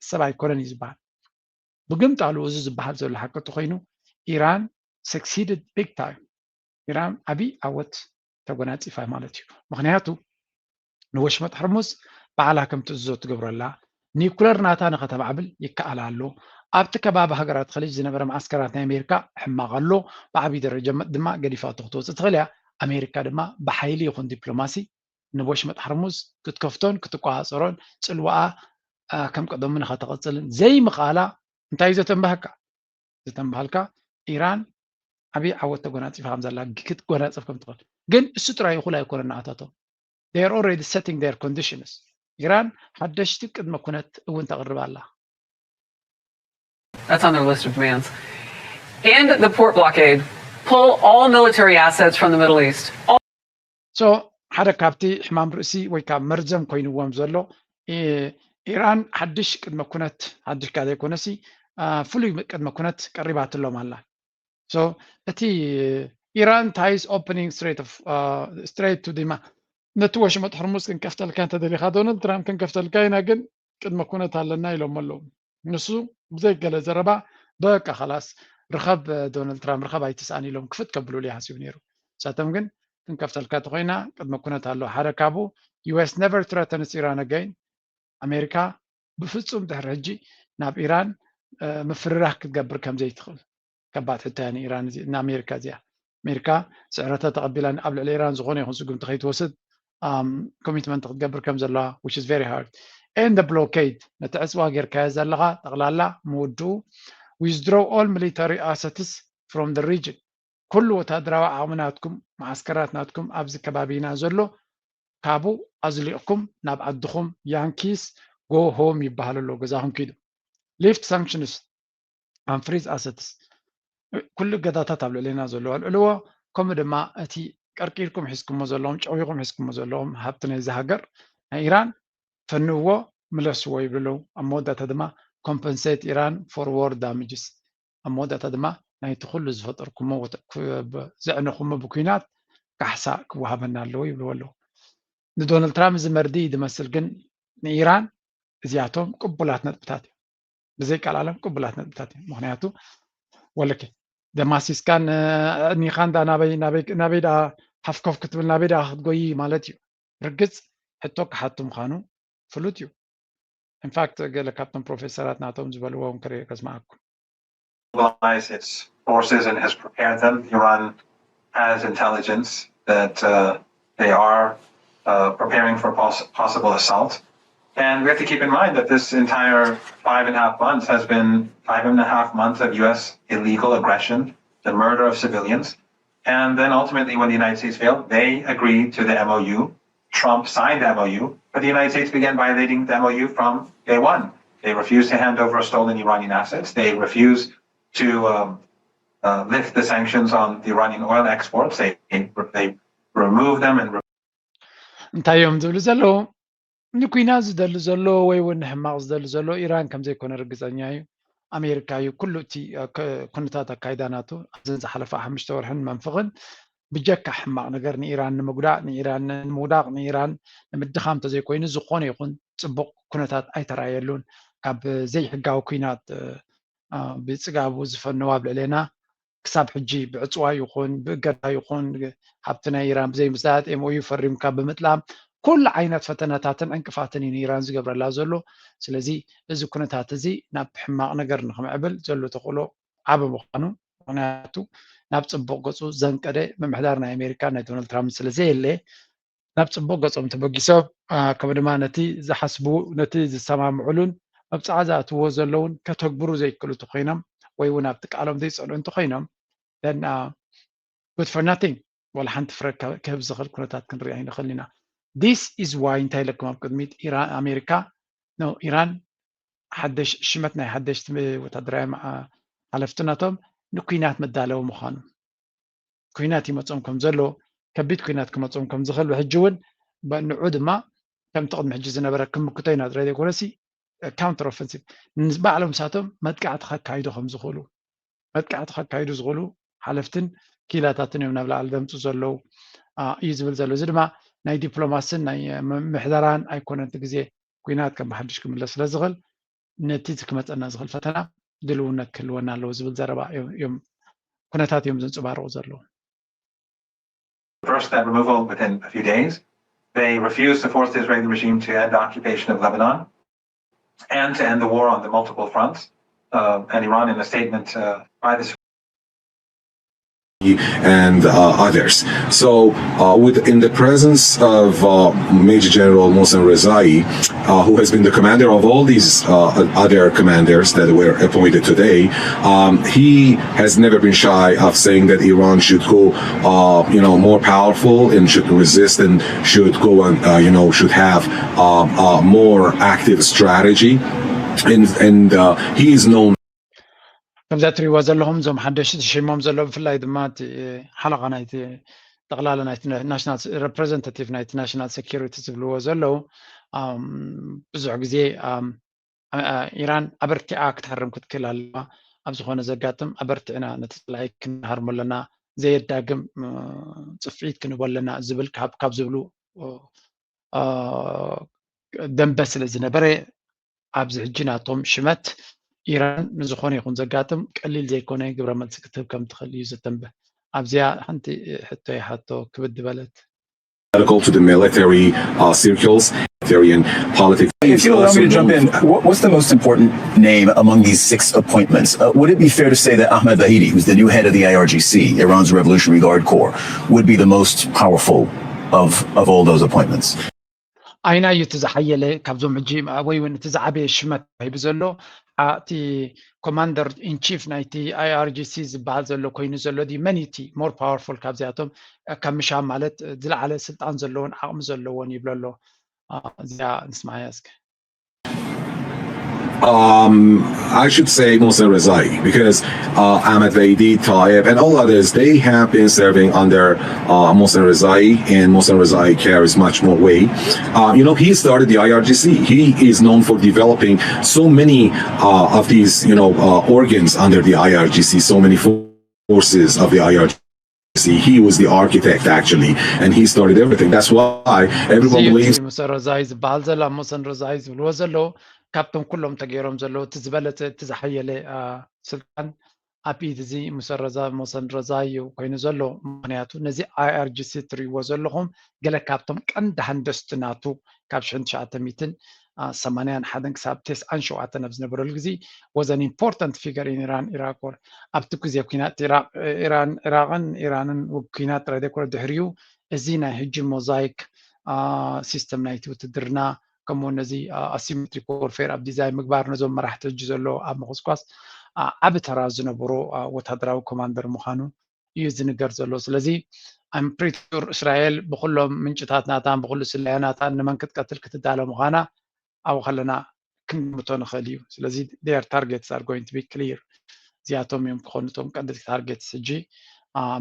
ሰብ ኣይኮነን እዩ ዝበሃል። ብግምጣሉ እዚ ዝበሃል ዘሎ ሓቂ እንተኮይኑ ኢራን succeeded big time ኢራን ዓብይ ዓወት ተጎናፂፋ ማለት እዩ። ምክንያቱ ንወሽመጥ ሕርሙዝ ባዕላ ከም ትእዝዞ ትገብረላ ኒኩለር ናታ ንኸተማዕብል ይከኣል ኣሎ። ኣብቲ ከባቢ ሃገራት ኸሊጅ ዝነበረ መዓስከራት ናይ ኣሜሪካ ሕማቕ ኣሎ። ብዓብዪ ደረጃ ድማ ገዲፋቶ ክትወፅእ ትኽእል እያ። ኣሜሪካ ድማ ብሓይሊ ይኹን ዲፕሎማሲ ንወሽመጥ ሕርሙዝ ክትከፍቶን ክትቆፃፀሮን ፅልዋኣ ከም ቀደሙ ንኸተቐፅልን ዘይምኽኣላ እንታይ እዩ ዘተንበሃካ? ዘተንበሃልካ ኢራን ዓብዪ ዓወት ተጎናፂፋ ከም ዘላ ክትጎናፀፍ ከም ትኽእል ግን እሱ ጥራይ እኹል ኣይኮነን ንኣታቶም they are already setting their conditions ኢራን ሓደሽቲ ቅድመ ኩነት እውን ተቕርብ ኣላ That's on their list of demands. End the port blockade, pull all military assets from the Middle East. All so ሓደ ካብቲ ሕማም ርእሲ ወይ ካብ መርዘም ኮይንዎም ዘሎ ኢራን ሓድሽ ቅድመ ኩነት ሓድሽ ካ ዘይኮነሲ ፍሉይ ቅድመ ኩነት ቀሪባትሎም ኣላ so እቲ ኢራን ties opening straight of straight to the ነቲ ወሽመጥ ሕርሙዝ ክንከፍተልካ እንተደሊኻ ዶናልድ ትራምፕ ክንከፍተልካ ኢና፣ ግን ቅድመ ኩነት ኣለና ኢሎም ኣለዉ። ንሱ ብዘይ ገለ ዘረባ በቃ ኸላስ ርኸብ ዶናልድ ትራምፕ ርኸብ ኣይትስኣን ኢሎም ክፍት ከብሉሉ ይሓስቡ ነይሩ። ንሳቶም ግን ክንከፍተልካ ተኾይና ቅድመ ኩነት ኣሎ። ሓደ ካብኡ US never threatens Iran again። ኣሜሪካ ብፍጹም ድሕሪ ሕጂ ናብ ኢራን ምፍርራህ ክትገብር ከም ዘይትኽእል ከባድ ሕቶ እያ ንኢራን ንኣሜሪካ እዚኣ። ኣሜሪካ ስዕረታ ተቐቢላ ኣብ ልዕሊ ኢራን ዝኾነ ይኹን ስጉምቲ ከይትወስድ ኮሚትመንት ክትገብር ከም ዘለዋ which is very hard and the blockade ነቲ ዕፅዋ ጌርካዮ ዘለኻ ጠቕላላ ምውድኡ withdraw all military assets from the region ኩሉ ወታደራዊ ዓቕሚ ናትኩም መዓስከራት ናትኩም ኣብዚ ከባቢና ዘሎ ካብኡ ኣዝሊቕኩም ናብ ዓድኹም Yankees go home ይበሃል ኣሎ ገዛኹም ኪዱ lift sanctions and freeze assets ኩሉ እገዳታት ኣብ ልዕሌና ዘለዎ ኣልዕልዎ ከምኡ ድማ እቲ ቀርቂርኩም ሒዝኩሞ ዘለኹም ጨዊኹም ሒዝኩሞ ዘለኹም ሃብቲ ናይዚ ሃገር ናይ ኢራን ፈንዎ ምለስዎ ይብሉ ኣለዉ ኣብ መወዳእታ ድማ compensate Iran for war damages ኣብ መወዳእታ ድማ ናይቲ ኩሉ ዝፈጠርኩሞ ዘዕነኹሞ ብኩናት ካሕሳ ክወሃበና ኣለዎ ይብልዎ ኣለዉ ንዶናልድ ትራምፕ እዚ መርዲ ዝመስል ግን ንኢራን እዚኣቶም ቅቡላት ነጥብታት እዮም ብዘይ ቃል ዓለም ቅቡላት ነጥብታት እዮም ምክንያቱ ወለኪ ደማሲስካን እኒኻን ዳ ናበይ ናበይ ዳ ሃፍኮፍ ክትብል ናበይ ዳ ክትጎይ ማለት እዩ ርግፅ ሕቶ ክሓቱ ምዃኑ ፍሉጥ እዩ ኢንፋክት ገለ ካብቶም ፕሮፌሰራት ናቶም ዝበልዎም ክርኢ ከስማዓኩም mobilize its forces and has prepared them. Iran has intelligence that uh, they are uh, preparing for poss- possible assault. And we have to keep in mind that this entire five and a half months has been five and a half months of U S illegal aggression, the murder of civilians. And then ultimately, when the United States failed, they agreed to the M O U. Trump signed the M O U, but the United States began violating the M O U from day one. They refused to hand over stolen Iranian assets. They refused to um, uh, lift the sanctions on the Iranian oil exports. They, they removed them and እንታይ እዮም ዝብሉ ዘለዉ ንኩናት ዝደሊ ዘሎ ወይ እውን ንሕማቕ ዝደሊ ዘሎ ኢራን ከም ዘይኮነ ርግፀኛ እዩ ኣሜሪካ እዩ ኩሉ እቲ ኩነታት ኣካይዳ ናቱ ኣብዘን ዝሓለፋ ሓሙሽተ ወርሕን መንፍቕን ብጀካ ሕማቕ ነገር ንኢራን ንምጉዳእ ንኢራን ንምውዳቕ ንኢራን ንምድኻም እንተዘይኮይኑ ዝኾነ ይኹን ፅቡቕ ኩነታት ኣይተራየሉን ካብ ዘይሕጋዊ ኩናት ብፅጋቡ ዝፈነው ኣብ ልዕሌና ክሳብ ሕጂ ብዕፅዋ ይኹን ብእገዳ ይኹን ሃብቲ ናይ ኢራን ብዘይምስዳድ ኤምኦዩ ፈሪምካ ብምጥላም ኩሉ ዓይነት ፈተነታትን ዕንቅፋትን እዩ ንኢራን ዝገብረላ ዘሎ ስለዚ እዚ ኩነታት እዚ ናብ ሕማቕ ነገር ንክምዕብል ዘሎ ተኽእሎ ዓቢ ምዃኑ ምክንያቱ ናብ ፅቡቕ ገፁ ዘንቀደ ምምሕዳር ናይ ኣሜሪካ ናይ ዶናልድ ትራምፕ ስለዘየለ ናብ ፅቡቕ ገፆም ተበጊሶም ከምኡ ድማ ነቲ ዝሓስቡ ነቲ ዝሰማምዕሉን መብፅዓ ዝኣትዎ ዘለውን ከተግብሩ ዘይክእሉ እንተኮይኖም ወይ እውን ኣብቲ ቃሎም ዘይፀንዑ እንተኮይኖም then good for nothing ዋላ ሓንቲ ፍረ ክህብ ዝኽእል ኩነታት ክንርኢ ኣይንኽእል ኢና this is why እንታይ ኢለኩም ኣብ ቅድሚት ኢራን ኣሜሪካ no ኢራን ሓደሽ ሽመት ናይ ሓደሽቲ ወታደራዊ ሓለፍቲ ናቶም ንኩናት መዳለዊ ምዃኑ ኩናት ይመፆም ከም ዘሎ ከቢድ ኩናት ክመፆም ከም ዝኽእል ብሕጂ እውን ንዑ ድማ ከምቲ ቅድሚ ሕጂ ዝነበረ ክምክቶ ኢና ጥራይ ዘይኮነሲ counter offensive ንባዕሎም ንሳቶም መጥቃዕቲ ከካይዱ ከም ዝኽእሉ መጥቃዕቲ ከካይዱ ዝኽእሉ ሓለፍትን ኪላታትን እዮም ናብ ላዕሊ ዘምፁ ዘለዉ እዩ ዝብል ዘሎ እዚ ድማ ናይ ዲፕሎማስን ናይ ምሕደራን ኣይኮነን እቲ ግዜ ኩናት ከም ብሓድሽ ክምለስ ስለ ዝኽእል ነቲ ክመፀና ዝኽእል ፈተና ድልውነት ክህልወና ኣለዎ ዝብል ዘረባ እዮም ኩነታት እዮም ዘንፅባርቑ ዘለዉ First, that removal within a few days. They refused to force the Israeli regime to end the occupation of Lebanon and to end the war on the multiple fronts. Uh, and Iran, in a statement uh, by the and uh, others. So, uh, with, in the presence of uh, Major General Mohsen Rezaei, uh, who has been the commander of all these uh, other commanders that were appointed today, um, he has never been shy of saying that Iran should go, uh, you know, more powerful and should resist and should go and, uh, you know, should have uh, a more active strategy. And, and uh, he is known ከምዚ እትሪእዎ ዘለኹም እዞም ሓደሽቲ ተሸይሞም ዘለዉ ብፍላይ ድማ እቲ ሓለቓ ናይቲ ጠቕላላ ናይቲ ናሽናል ሬፕሬዘንታቲቭ ናይቲ ናሽናል ሴኪሪቲ ዝብልዎ ዘለዉ ብዙሕ ግዜ ኢራን ኣበርቲዓ ክትሃርም ክትክእል ኣለዋ ኣብ ዝኾነ ዘጋጥም ኣበርቲዕና ነቲ ፀላኢ ክንሃርሞ ኣለና ዘየዳግም ፅፍዒት ክንህቦ ኣለና ዝብል ካብ ዝብሉ ደንበ ስለ ዝነበረ ኣብዚ ሕጂ ናቶም ሽመት ኢራን ንዝኾነ ይኹን ዘጋጥም ቀሊል ዘይኮነ ግብረ መልሲ ክትህብ ከም ትኽእል እዩ ዘተንብህ። ኣብዚኣ ሓንቲ ሕቶ ይሓቶ ክብድ በለት። Radical to the military uh, circles, military and politics. If you'll allow me to jump in, what, what's the most important name among these six appointments? Uh, would it be fair to say that Ahmed Vahidi, who's the new head of the I R G C, Iran's Revolutionary Guard Corps, would be the most powerful of, of all those appointments? ኣይና እዩ እቲ ዝሓየለ ካብዞም ሕጂ ወይ እውን እቲ ዝዓበየ ሽመት ሂቡ ዘሎ እቲ ኮማንደር ኢን ቺፍ ናይቲ I R G C ዝበሃል ዘሎ ኮይኑ ዘሎ ድዩ? መን እዩ እቲ ሞር ፓወርፉል ካብዚኣቶም? ካብ ምሻም ማለት ዝለዓለ ስልጣን ዘለዎን ዓቕሚ ዘለዎን ይብሎ ኣሎ። እዚኣ ንስማያ እስከ። Um, I should say Mohsen Rezaei because uh, Ahmed Vaidi, Taib, and all others, they have been serving under uh, Mohsen Rezaei, and Mohsen Rezaei carries much more weight. Uh, you know, he started the I R G C. He is known for developing so many uh, of these, you know, uh, organs under the I R G C, so many forces of the I R G C. He was the architect, actually, and he started everything. That's why everyone believes. Mohsen Rezaei ዝበሃል ዘሎ፣ Mohsen Rezaei ዝብልዎ ዘለዉ ካብቶም ኩሎም ተገይሮም ዘለዉ እቲ ዝበለጸ፣ እቲ ዝሓየለ ስልጣን ኣብ ኢድ እዚ Mohsen Rezaei እዩ ኮይኑ ዘሎ። ምኽንያቱ ነዚ I R G C እትርእይዎ ዘለኹም ገለ ካብቶም ቀንዲ ሃንደስቲ ናቱ ካብ ሽሕን ትሽዓተ ሚእትን ሰማንያን ሓደን ክሳብ ተስዓን ሸውዓተን ኣብ ዝነበረሉ ግዜ was an important figure in Iran Iraq war። ኣብቲ ግዜ ኩናት ኢራን ኢራቕን ኢራንን ኩናት ጥራይ ዘይኮነ ድሕሪኡ እዚ ናይ ሕጂ ሞዛይክ ሲስተም ናይቲ ውትድርና ከምኡ ነዚ asymmetric warfare ኣብ ዲዛይን ምግባር ነዞም መራሕቲ ሕጂ ዘሎ ኣብ ምኹስኳስ ዓቢ ተራ ዝነበሮ ወታደራዊ ኮማንደር ምዃኑ እዩ ዝንገር ዘሎ። ስለዚ I'm pretty sure እስራኤል ብኩሎም ምንጭታት ናታን ብኩሉ ስለያ ናታን ንመን ክትቀትል ክትዳሎ ምዃና ኣብኡ ከለና ክንግምቶ ንኽእል እዩ። ስለዚ their targets are going to be clear። እዚኣቶም እዮም ክኾኑ እቶም ቀንዲ ታርጌትስ። ሕጂ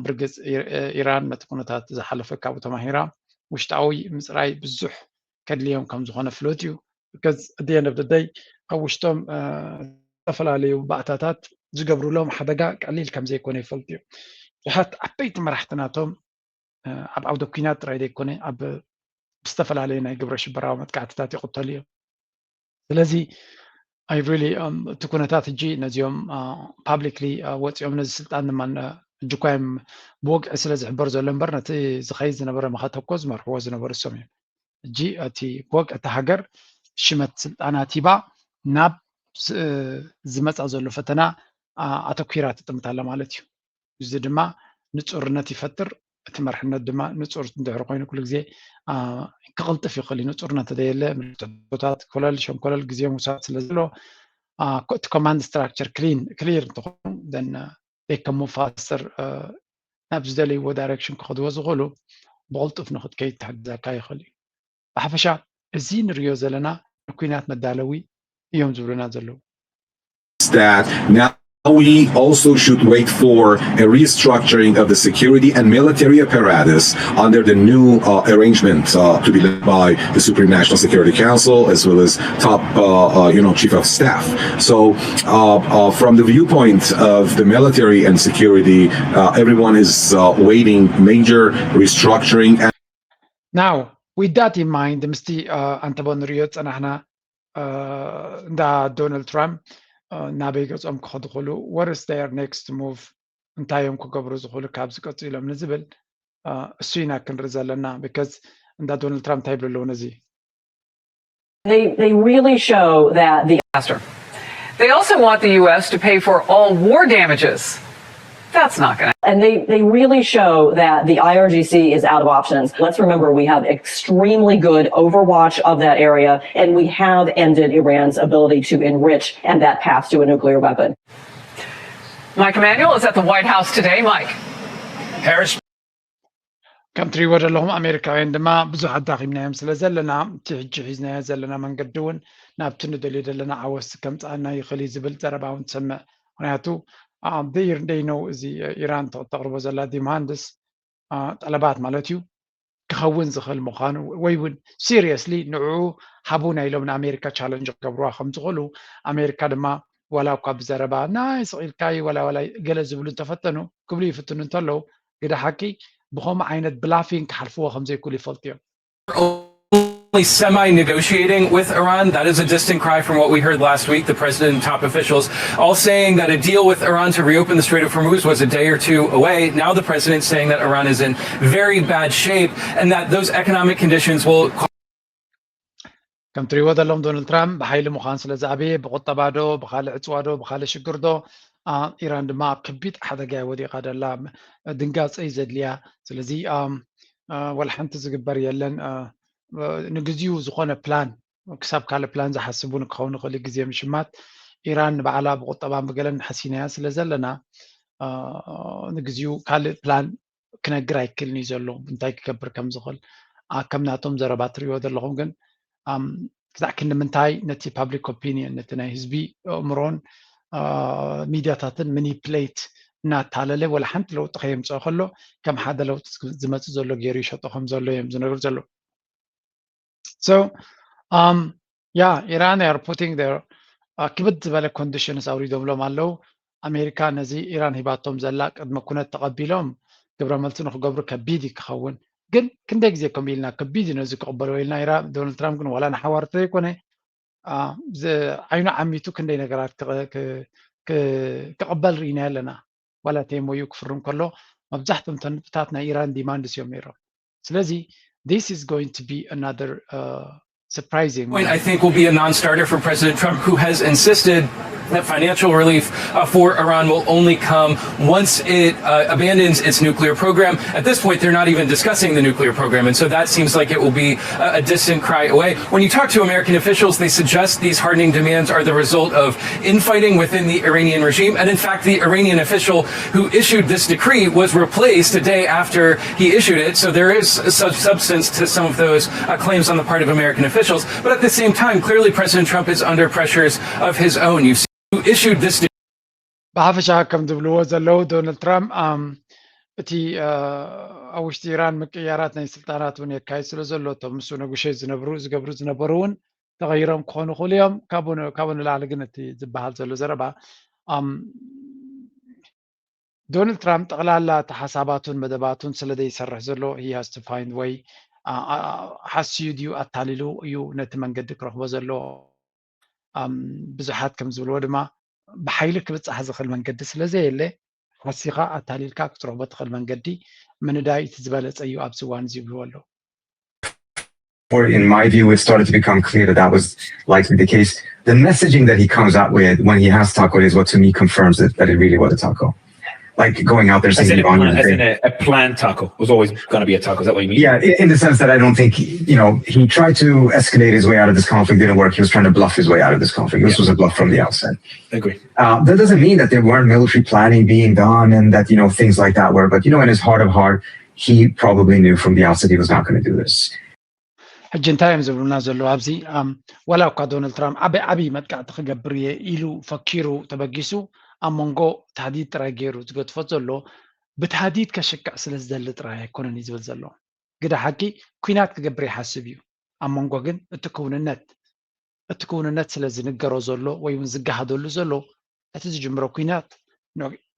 ብርግፅ ኢራን ነቲ ኩነታት ዝሓለፈ ካብኡ ተማሂራ ውሽጣዊ ምፅራይ ብዙሕ ከድልዮም ከም ዝኾነ ፍሉጥ እዩ። Because at the end of the day ኣብ ውሽጦም ዝተፈላለዩ ባእታታት ዝገብሩሎም ሓደጋ ቀሊል ከም ዘይኮነ ይፈልጡ እዮም። ብዙሓት ዓበይቲ መራሕቲ ናቶም ኣብ ዓውደ ኩናት ጥራይ ዘይኮነ ኣብ ብዝተፈላለዩ ናይ ግብረ ሽበራዊ መጥቃዕትታት ይቕተሉ እዮም። ስለዚ I really እቲ ኩነታት ሕጂ ነዚኦም publicly ወፂኦም ነዚ ስልጣን ድማ ሕጂ እኳ እዮም ብወግዒ ስለ ዝሕበር ዘሎ እምበር ነቲ ዝኸይድ ዝነበረ መኸተ እኮ ዝመርሕዎ ዝነበሩ እሶም እዮም። ሕጂ እቲ ብወግዒ እታ ሃገር ሽመት ስልጣናት ሂባ ናብ ዝመፃ ዘሎ ፈተና ኣተኲራ ትጥምት ኣላ ማለት እዩ። እዚ ድማ ንፁርነት ይፈጥር። እቲ መርሕነት ድማ ንፁር እንድሕር ኮይኑ ኩሉ ግዜ ክቕልጥፍ ይኽእል እዩ። ንፁርነት ተደየለ ምልክቶታት ኮለል ሸንኮለል ግዜ ምውሳድ ስለ ዘሎ እቲ command structure clean clear እንትኾኑ then they can move faster ናብ ዝደለይዎ direction ክኸድዎ ዝኽእሉ ብቕልጡፍ ንክትከይድ ክሕግዘካ ይኽእል እዩ። ብሓፈሻ እዚ ንሪኦ ዘለና ንኩናት መዳለዊ እዮም ዝብሉና ዘለዉ። That now we also should wait for a restructuring of the security and military apparatus under the new uh, arrangement uh, to be led by the Supreme National Security Council as well as top uh, uh, you know chief of staff. So uh, uh, from the viewpoint of the military and security, uh, everyone is uh, waiting major restructuring. And Now, with that in mind, ምስቲ ኣንተቦ ንሪኦ ዝጸናሕና እንዳ ዶናልድ ትራምፕ ናበይ ገጾም ክኸዱ ክኽእሉ፣ what is their next move? እንታይ እዮም ክገብሩ ዝኽእሉ ካብዚ ቀጺሎም ንዝብል እሱ ኢና ክንርኢ ዘለና። Because እንዳ ዶናልድ ትራምፕ እንታይ ይብሉ ኣለዉ ነዚ? They, they really show that the disaster. They also want the U S to pay for all war damages. That's not going to. And they, they really show that the I R G C is out of options. Let's remember we have extremely good overwatch of that area, and we have ended Iran's ability to enrich and that path to a nuclear weapon. Mike Emanuel is at the White House today. Mike. Harris. ከም ትሪእዎ ዘለኹም ኣሜሪካውያን ድማ ብዙሕ ኣዳኺምናዮም ስለ ዘለና እቲ ሕጂ ሒዝናዮ ዘለና መንገዲ እውን ናብቲ ንደልዮ ዘለና ዓወት ከምፅኣና ይኽእል እዩ ዝብል ዘረባ እውን ትሰምዕ። ምክንያቱ they know እዚ ኢራን ተቕርቦ ዘላ ዲማንድስ ጠለባት ማለት እዩ ክኸውን ዝኽእል ምዃኑ ወይ እውን seriously ንዕኡ ሃቡና ኢሎም ንኣሜሪካ ቻለንጅ ክገብርዋ ከም ዝኽእሉ ኣሜሪካ ድማ ዋላ እኳ ብዘረባ ናይ ስቕ ኢልካይ ዋላ ዋላ ገለ ዝብሉ እንተፈተኑ ክብሉ ይፍትኑ እንተለዉ ግደ ሓቂ ብኸምኡ ዓይነት bluffing ክሓልፍዎ ከም ዘይክእሉ ይፈልጡ እዮም። only semi negotiating with Iran. That is a distant cry from what we heard last week, the president and top officials all saying that a deal with Iran to reopen the Strait of Hormuz was a day or two away. Now the president saying that Iran is in very bad shape and that those economic conditions will ከም ትሪእዎ ዘለኹም ዶናልድ ትራምፕ ብሓይሊ ምዃን ስለ ዝኣበየ ብቁጠባ ዶ ብካልእ ዕፅዋ ዶ ብካልእ ሽግር ዶ ኢራን ድማ ኣብ ከቢድ ሓደጋ ወዲቓ ደላ ድንጋፀ እዩ ዘድልያ። ስለዚ ወላ ሓንቲ ዝግበር የለን። ንግዚኡ ዝኾነ ፕላን ክሳብ ካልእ ፕላን ዝሓስብ እውን ክኸውን ይኽእል ግዜ ምሽማት ኢራን ንባዕላ ብቁጠባን ብገለን ሓሲናያ ስለ ዘለና ንግዚኡ ካልእ ፕላን ክነግር ኣይክልን እዩ ዘሎ እንታይ ክገብር ከም ዝኽእል። ከም ናቶም ዘረባ ትሪእዎ ዘለኹም ግን ክሳዕ ክንዲ ምንታይ ነቲ ፓብሊክ ኦፒኒየን ነቲ ናይ ህዝቢ ኣእምሮን ሚድያታትን ሚኒፕሌት እናታለለ ወላ ሓንቲ ለውጢ ከየምፅኦ ከሎ ከም ሓደ ለውጢ ዝመፅእ ዘሎ ገይሩ ይሸጦ ከም ዘሎ እዮም ዝነግሩ ዘለዉ። So um, yeah, Iran are putting their ክብድ ዝበለ ኮንዲሽንስ ኣውሪዶምሎም ኣለዉ። ኣሜሪካ ነዚ ኢራን ሂባቶም ዘላ ቅድመ ኩነት ተቐቢሎም ግብረ መልሲ ንክገብሩ ከቢድ እዩ ክኸውን። ግን ክንደይ ግዜ ከምኡ ኢልና ከቢድ እዩ ነዚ ክቕበልዎ ኢልና ኢራ ዶናልድ ትራምፕ ግን ዋላ ንሓዋር ዘይኮነ ዓይኑ ዓሚቱ ክንደይ ነገራት ክቕበል ርኢና ኣለና። ዋላ ተይሞዩ ክፍርም ከሎ መብዛሕትኦም ተንብታት ናይ ኢራን ዲማንድስ እዮም ነይሮም። ስለዚ this is going to be another uh, surprising point, I think, will be a non-starter for President Trump, who has insisted that financial relief uh, for Iran will only come once it uh, abandons its nuclear program. At this point, they're not even discussing the nuclear program, and so that seems like it will be a distant cry away. When you talk to American officials, they suggest these hardening demands are the result of infighting within the Iranian regime. And in fact, the Iranian official who issued this decree was replaced a day after he issued it. So there is some substance to some of those uh, claims on the part of American officials. But at the same time, clearly President Trump is under pressures of his own. You've seen who issued this decree. ብሓፈሻ ከም ዝብልዎ ዘለዉ ዶናልድ ትራምፕ እቲ ኣብ ውሽጢ ኢራን ምቅያራት ናይ ስልጣናት እውን የካይድ ስለ ዘሎ እቶም ምስ ነጉሸት ዝነብሩ ዝገብሩ ዝነበሩ እውን ተቐይሮም ክኾኑ ይኽእሉ እዮም። ካብኡ ንላዕሊ ግን እቲ ዝበሃል ዘሎ ዘረባ ዶናልድ ትራምፕ ጠቕላላ እቲ ሓሳባቱን መደባቱን ስለ ዘይሰርሕ ዘሎ he has to find way ሓስዩ ድዩ ኣታሊሉ እዩ ነቲ መንገዲ ክረኽቦ ዘሎ። ብዙሓት ከም ዝብልዎ ድማ ብሓይሊ ክብፃሕ ዝኽእል መንገዲ ስለ ዘየለ ሓሲኻ ኣታሊልካ ክትረኽቦ ትኽእል መንገዲ ምንዳይ እቲ ዝበለፀ እዩ ኣብዚ እዋን እዚ ይብልዎ ኣለዉ። In my view, it started to become clear that that was likely the case. The messaging that he comes out with when he has taco is what to me confirms it, that it really was a taco. Like going out there As in, singing a, plan, Iran as in a, a planned taco. It was always going to be a taco. Is that what you mean? Yeah, in, in the sense that I don't think, you know, he tried to escalate his way out of this conflict, didn't work. He was trying to bluff his way out of this conflict. This was a bluff from the outset. Agree. Uh, that doesn't mean that there weren't military planning being done and that, you know, things like that were. But, you know, in his heart of heart, he probably knew from the outset he was not going to do this. ሕጂ እንታይ እዮም ዝብሉና ዘለዉ ኣብዚ? ዋላ እኳ ዶናልድ ትራምፕ ዓበይ ዓብዪ መጥቃዕቲ ክገብር እየ ኢሉ ፈኪሩ ተበጊሱ ኣብ መንጎ ታህዲድ ጥራይ ገይሩ ዝገድፎ ዘሎ ብታህዲድ ከሽክዕ ስለ ዝደሊ ጥራይ ኣይኮነን እዩ ዝብል ዘሎ። ግደ ሓቂ ኲናት ክገብር ይሓስብ እዩ። ኣብ መንጎ ግን እቲ ክውንነት እቲ ክውንነት ስለ ዝንገሮ ዘሎ ወይ እውን ዝገሃደሉ ዘሎ እቲ ዝጅምሮ ኲናት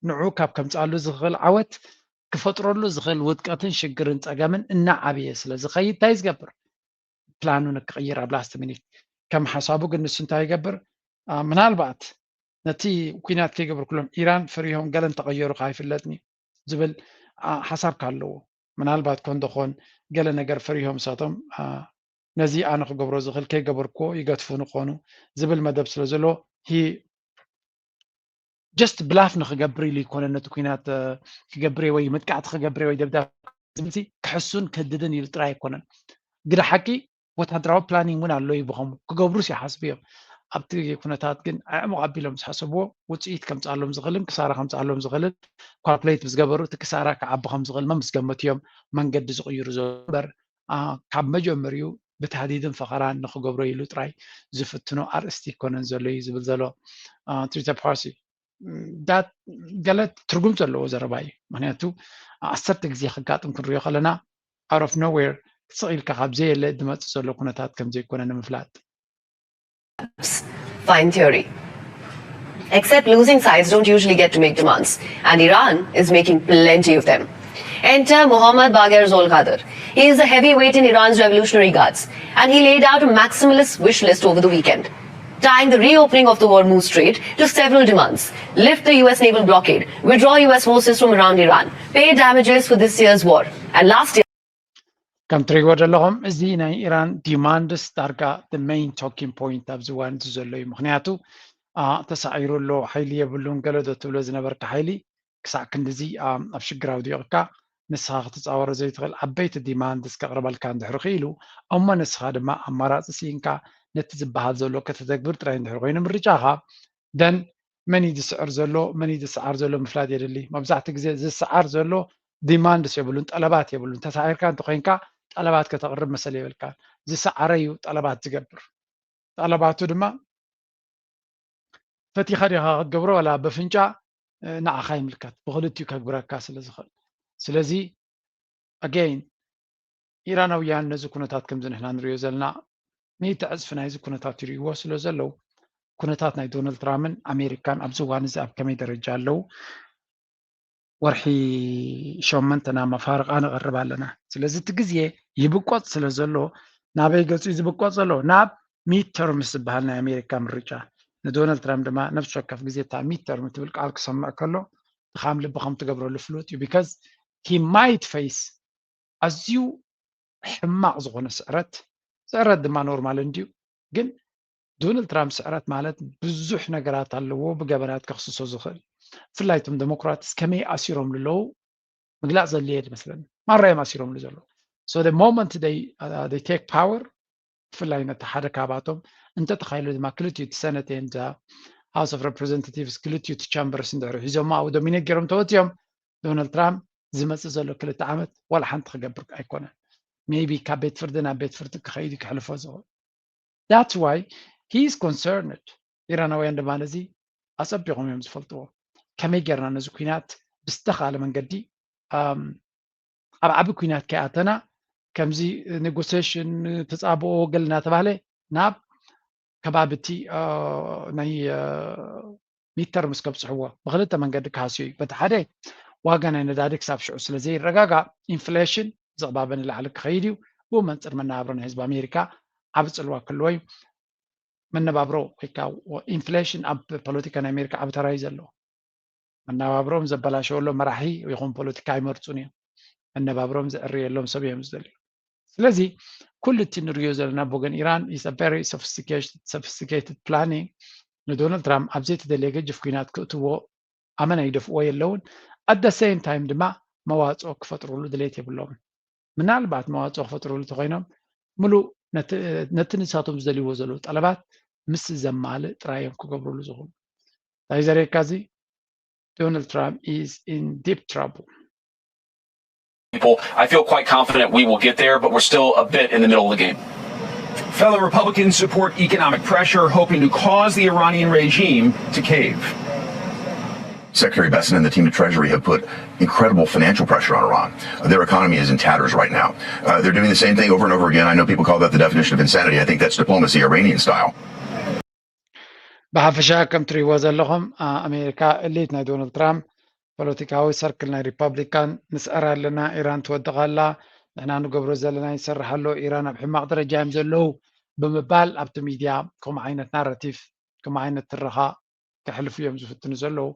ንዑ ካብ ከምፅኣሉ ዝኽእል ዓወት ክፈጥረሉ ዝኽእል ውድቀትን ሽግርን ፀገምን እናዓበየ ስለ ዝኸይድ እንታይ ዝገብር ፕላኑ ንክቕይር ኣብ ላስት ሚኒት ከም ሓሳቡ ግን ንሱ እንታይ ይገብር ምናልባት ነቲ ኲናት ከይገብርኩሎም ኢራን ፈሪሆም ገለን ተቐየሩ ከይፍለጥኒ ዝብል ሓሳብ ካለዎ ምናልባት ኮንደኾን ገለ ነገር ፈሪሆም እሳቶም ነዚ ኣነ ክገብሮ ዝኽእል ከይገበርክዎ ይገትፉ ንኾኑ ዝብል መደብ ስለ ዘሎ just ብላፍ ንክገብር ኢሉ ይኮነ ነቲ ኩናት ክገብር ወይ መጥቃዕቲ ክገብር ወይ ደብዳብ ዝብል ክሕሱን ክህድድን ኢሉ ጥራይ ኣይኮነን። ግደ ሓቂ ወታደራዊ ፕላኒንግ እውን ኣሎ ይብኸሙ ክገብሩስ ይሓስቡ እዮም። ኣብቲ ኩነታት ግን ኣዕሙቕ ኣቢሎም ዝሓሰብዎ ውፅኢት ከምፅኣሎም ዝኽእልን ክሳራ ከምፅኣሎም ዝኽእልን ካልኩሌት ምስ ገበሩ እቲ ክሳራ ክዓቢ ከም ዝኽእል ምስ ገመቱ እዮም መንገዲ ዝቕይሩ ዘሎ እምበር ካብ መጀመሪኡ ብታህዲድን ፈኸራን ንኽገብሮ ኢሉ ጥራይ ዝፍትኖ ኣርእስቲ ኣይኮነን ዘሎ እዩ ዝብል ዘሎ ትሪተር ፓርሲ። ገለ ትርጉም ዘለዎ ዘረባ እዩ። ምክንያቱ ዓሰርተ ግዜ ከጋጥም ክንሪኦ ከለና out of nowhere ስቕ ኢልካ ካብ ዘየለ ዝመፅእ ዘሎ ኩነታት ከም ዘይኮነ ንምፍላጥ። Fine theory. Except losing sides don't usually get to make demands, and Iran is making plenty of them. Enter Mohammad Bagher Zolkadr. He is a heavyweight in Iran's Revolutionary Guards, and he laid out a maximalist wish list over the weekend, tying the reopening of the Hormuz Strait to several demands: lift the U S naval blockade, withdraw U S forces from around Iran, pay damages for this year's war, and last year. ከም ትሪእዎ ዘለኹም እዚ ናይ ኢራን ዲማንድስ ዳርጋ the main talking point ኣብዚ እዋን እዚ ዘሎ እዩ። ምክንያቱ ተሳዒሩ ኣሎ፣ ሓይሊ የብሉን፣ ገለ ዶ ትብሎ ዝነበርካ ሓይሊ ክሳዕ ክንድዚ ኣብ ሽግር ኣውዲቕካ፣ ንስኻ ክትፃወሮ ዘይትኽእል ዓበይቲ ዲማንድስ ከቕርበልካ እንድሕር ክኢሉ፣ እሞ ንስኻ ድማ ኣማራፂ ስኢንካ ነቲ ዝበሃል ዘሎ ከተተግብር ጥራይ እንድሕር ኮይኑ ምርጫኻ ደን መን እዩ ዝስዕር ዘሎ፣ መን እዩ ዝሰዓር ዘሎ ምፍላጥ የድሊ። መብዛሕትኡ ግዜ ዝሰዓር ዘሎ ዲማንድስ የብሉን፣ ጠለባት የብሉን። ተሳዒርካ እንተኮይንካ ጠለባት ከተቕርብ መሰል የብልካን። ዝሰዓረ እዩ ጠለባት ዝገብር። ጠለባቱ ድማ ፈቲኻ ዲኻ ክትገብሮ ዋላ በፍንጫ ንዓኻ ይምልከት፣ ብክልቲኡ ከግብረካ ስለ ዝኽእል። ስለዚ ኣገይን ኢራናውያን ነዚ ኩነታት ከምዚ ንሕና ንሪኦ ዘለና ሚእቲ ዕፅፊ ናይዚ ኩነታት ይርእይዎ ስለ ዘለዉ ኩነታት ናይ ዶናልድ ትራምፕን ኣሜሪካን ኣብዚ እዋን እዚ ኣብ ከመይ ደረጃ ኣለዉ? ወርሒ ሸመንተ ናብ መፋርቓ ንቐርብ ኣለና። ስለዚ እቲ ግዜ ይብቆፅ ስለ ዘሎ ናበይ ገፁ እዩ ዝብቆፅ ዘሎ? ናብ ሚድ ተርምስ ዝበሃል ናይ ኣሜሪካ ምርጫ። ንዶናልድ ትራምፕ ድማ ነፍሲ ወከፍ ግዜ እታ ሚድ ተርም ትብል ቃል ክሰምዕ ከሎ ድኻም ልቢ ከም ትገብረሉ ፍሉጥ እዩ። Because he might face ኣዝዩ ሕማቕ ዝኾነ ስዕረት፣ ስዕረት ድማ ኖርማል እንድዩ። ግን ዶናልድ ትራምፕ ስዕረት ማለት ብዙሕ ነገራት ኣለዎ ብገበናት ከኽስሶ ዝኽእል። ብፍላይ እቶም ዴሞክራትስ ከመይ ኣሲሮምሉ ኣለዉ ምግላፅ ዘድልየ ይመስለኒ። ማራ እዮም ኣሲሮምሉ ዘለዉ። So the moment they, uh, they take power ብፍላይ ነቲ ሓደ ካባቶም እንተተኻይሉ ድማ ክልቲኡ እቲ ሰነቴን House of Representatives ክልቲኡ እቲ ቻምበርስ እንድሕር ሒዞሞ ኣብኡ ዶሚኔት ገይሮም ተወፅዮም ዶናልድ ትራምፕ ዝመፅእ ዘሎ ክልተ ዓመት ዋላ ሓንቲ ክገብር ኣይኮነን። Maybe ካብ ቤት ፍርዲ ናብ ቤት ፍርዲ ክኸይድ እዩ ክሕልፎ ዝኽእል። That's why he is concerned። ኢራናውያን ድማ ነዚ ኣፀቢቖም እዮም ዝፈልጥዎ። ከመይ ጌርና ነዚ ኩናት ብዝተኻለ መንገዲ ኣብ ዓቢ ኩናት ከይኣተና ከምዚ ኔጎሴሽን ተፃብኦ ገለ እናተባህለ ናብ ከባቢ እቲ ናይ ሚድ ተርምስ ከብፅሕዎ ብክልተ መንገዲ ክሃስዩ እዩ። በቲ ሓደ ዋጋ ናይ ነዳዲ ክሳብ ሽዑ ስለ ዘይረጋጋእ ኢንፍሌሽን ዝቕባበ ንላዕሊ ክኸይድ እዩ። ብኡ መንፅር መነባብሮ ናይ ህዝቢ ኣሜሪካ ዓቢ ፅልዋ ክህልዎ እዩ። መነባብሮ ወይ ከዓ ኢንፍሌሽን ኣብ ፖለቲካ ናይ ኣሜሪካ ዓቢ ተራ እዩ ዘለዎ። መነባብሮም ዘበላሸወሎም መራሒ ይኹን ፖለቲካ ኣይመርፁን እዮም። መነባብሮም ዘዕርየሎም ሰብ እዮም ዝደልዩ። ስለዚ ኩሉ እቲ ንሪኦ ዘለና ብወገን ኢራን is a very sophisticated planning ንዶናልድ ትራምፕ ኣብ ዘይተደለየ ገጅፍ ኩናት ክእትዎ ኣመና ይደፍእዎ የለውን። At the same time ድማ መዋፅኦ ክፈጥሩሉ ድሌት የብሎምን። ምናልባት መዋፅኦ ክፈጥሩሉ ተኮይኖም ምሉእ ነቲ ንሳቶም ዝደልይዎ ዘለዉ ጠለባት ምስ ዘማልእ ጥራይ እዮም ክገብሩሉ ዝኽእሉ። እንታይ ዘርእየካ እዚ? Donald Trump is in deep trouble. people. I feel quite confident we will get there, but we're still a bit in the middle of the game. Fellow Republicans support economic pressure, hoping to cause the Iranian regime to cave. Secretary Bessent and the team at Treasury have put incredible financial pressure on Iran. Their economy is in tatters right now. Uh, they're doing the same thing over and over again. I know people call that the definition of insanity. I think that's diplomacy, Iranian style. ብሓፈሻ ከም ትሪእዎ ዘለኹም ኣሜሪካ እሊት ናይ ዶናልድ ትራምፕ ፖለቲካዊ ሰርክል ናይ ሪፓብሊካን ንስዕር ኣለና፣ ኢራን ትወድቕ ኣላ፣ ንሕና ንገብሮ ዘለና ይሰርሕ ኣሎ፣ ኢራን ኣብ ሕማቕ ደረጃ እዮም ዘለዉ ብምባል ኣብቲ ሚድያ ከምኡ ዓይነት ናራቲቭ ከምኡ ዓይነት ትረኻ ከሕልፉ እዮም ዝፍትኑ ዘለዉ።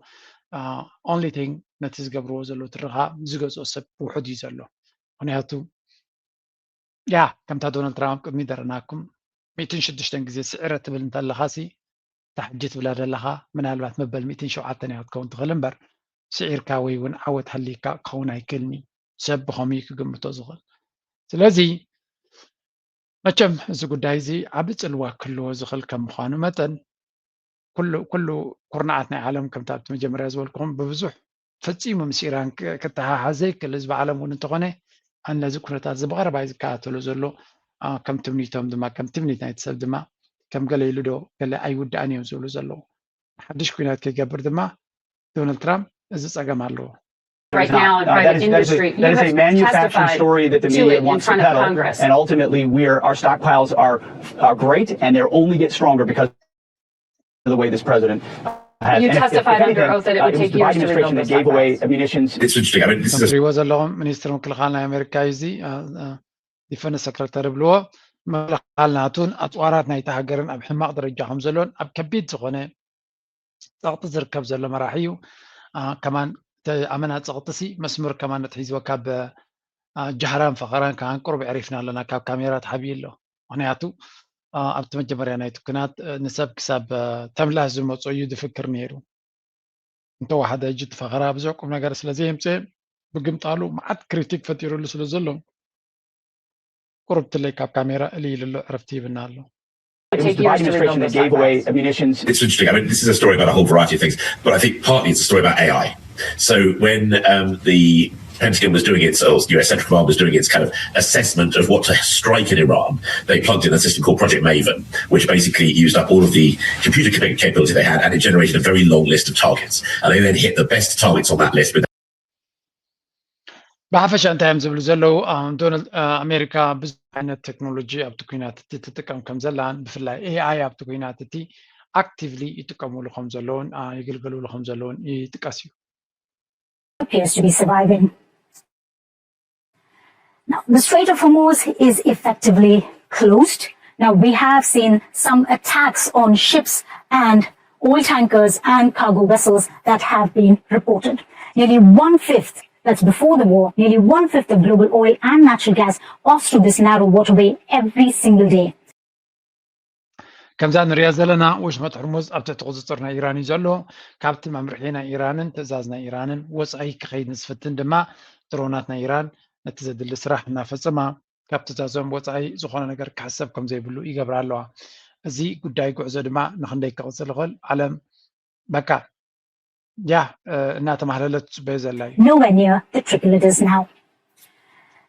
Only thing ነቲ ዝገብርዎ ዘለዉ ትረኻ ዝገዝኦ ሰብ ውሑድ እዩ ዘሎ። ምክንያቱ ያ ከምታ ዶናልድ ትራምፕ ቅድሚ ደረናኩም ሚእትን ሽዱሽተን ግዜ ስዕረ ትብል እንተለኻ ሲ እታ ሕጂ ትብላ ዘለኻ ምናልባት መበል ሚእትን ሸውዓተን እያ ክትከውን ትኽእል እምበር ስዒርካ ወይ እውን ዓወት ሃልይካ ክኸውን ኣይክእልን እዩ። ሰብ ብኸምኡ እዩ ክግምቶ ዝኽእል። ስለዚ መቸም እዚ ጉዳይ እዚ ዓቢ ጽልዋ ክህልዎ ዝኽእል ከም ምዃኑ መጠን ኩሉ ኩሉ ኩርናዓት ናይ ዓለም ከምታ ኣብቲ መጀመርያ ዝበልኩኹም ብብዙሕ ፈጺሙ ምስ ኢራን ክተሓሓዝ ዘይክእል ህዝቢ ዓለም እውን እንተኾነ ነዚ ኩነታት እዚ ብቐረባ እዩ ዝከታተሎ ዘሎ። ከም ትምኒቶም ድማ ከም ትምኒት ናይቲ ሰብ ድማ ከም ገለ ኢሉ ዶ ገለ ኣይውዳእን እዮም ዝብሉ ዘለዉ። ሓድሽ ኩናት ከይገብር ድማ ዶናልድ ትራምፕ እዚ ጸገም ኣለዎ። Right now in private industry, you have testified to it in front of Congress. And ultimately, we are, our stockpiles are, are great, and they'll only get stronger because of the way this president You testified under oath that it would take years to rebuild this. It's interesting. I mean, this is a ትሪእዎ ዘለኹም ሚኒስትር ምክልኻል ናይ ኣሜሪካ እዩ። እዚ ዲፈንስ ሰክረታሪ ብልዎ ምክልኻል ናቱን ኣፅዋራት ናይቲ ሃገርን ኣብ ሕማቕ ደረጃ ከም ዘሎን ኣብ ከቢድ ዝኾነ ፀቕጢ ዝርከብ ዘሎ መራሒ እዩ። ከማን ኣመና ፀቕጢ ሲ መስመር ከማን ተሒዝዎ ካብ ጃህራን ፈኸራን ከማን ቁሩብ ዕሪፍና ኣለና። ካብ ካሜራ ተሓቢኡ ኣሎ። ምክንያቱ ኣብቲ መጀመርያ ናይቲ ኩናት ንሰብ ክሳብ ተምላህ ዝመፆ እዩ ዝፍክር ነይሩ። እንተወሓደ ሕጂ እቲ ፈኸራ ብዙሕ ቁም ነገር ስለዘየምፅእ ብግምጣሉ መዓት ክሪቲክ ፈጢሩሉ ስለ ዘሎ ቁሩብ ትለይ ካብ ካሜራ እሊ ኢሉ ኣሎ ዕረፍቲ ይብና ኣሎ። It was the Biden administration that gave away munitions. It's interesting. I mean, this is a story about a whole variety of things, but I think partly it's a story about A I. So when um, the Pentagon was doing its, or U S Central Command was doing its kind of assessment of what to strike in Iran, they plugged in a system called Project Maven, which basically used up all of the computer capability they had, and it generated a very long list of targets. And they then hit the best targets on that list with ብሓፈሻ እንታይ እዮም ዝብሉ ዘለዉ? ዶናልድ ኣሜሪካ ብዙሕ ዓይነት ቴክኖሎጂ ኣብቲ ኩናት እቲ ትጥቀም ከም ዘላን ብፍላይ ኤኣይ ኣብቲ ኩናት እቲ ኣክቲቭሊ ይጥቀሙሉ ከም ዘለውን ይግልገሉሉ ከም ዘለውን ይጥቀስ እዩ። appears to be surviving. Now, the Strait of Hormuz is effectively closed. Now, we have seen some attacks on ships and oil tankers and cargo vessels that have been reported. Nearly one fifth, that's before the war, nearly one fifth of global oil and natural gas pass through this narrow waterway every single day. ከምዛ ንሪኣ ዘለና ወሽመጥ ሕርሙዝ ኣብ ትሕቲ ቁፅፅር ናይ ኢራን እዩ ዘሎ። ካብቲ መምርሒ ናይ ኢራንን ትእዛዝ ናይ ኢራንን ወፃኢ ክኸይድ ንዝፍትን ድማ ድሮናት ናይ ኢራን ነቲ ዘድሊ ስራሕ እናፈፀማ ካብ ትእዛዞም ወፃኢ ዝኾነ ነገር ክሕሰብ ከም ዘይብሉ ይገብራ ኣለዋ። እዚ ጉዳይ ጉዕዞ ድማ ንክንደይ ክቕፅል ይኽእል? ዓለም በቃ ያ እናተማህለለት ትፅበዮ ዘላ እዩ። Nowhere near the triple it is now.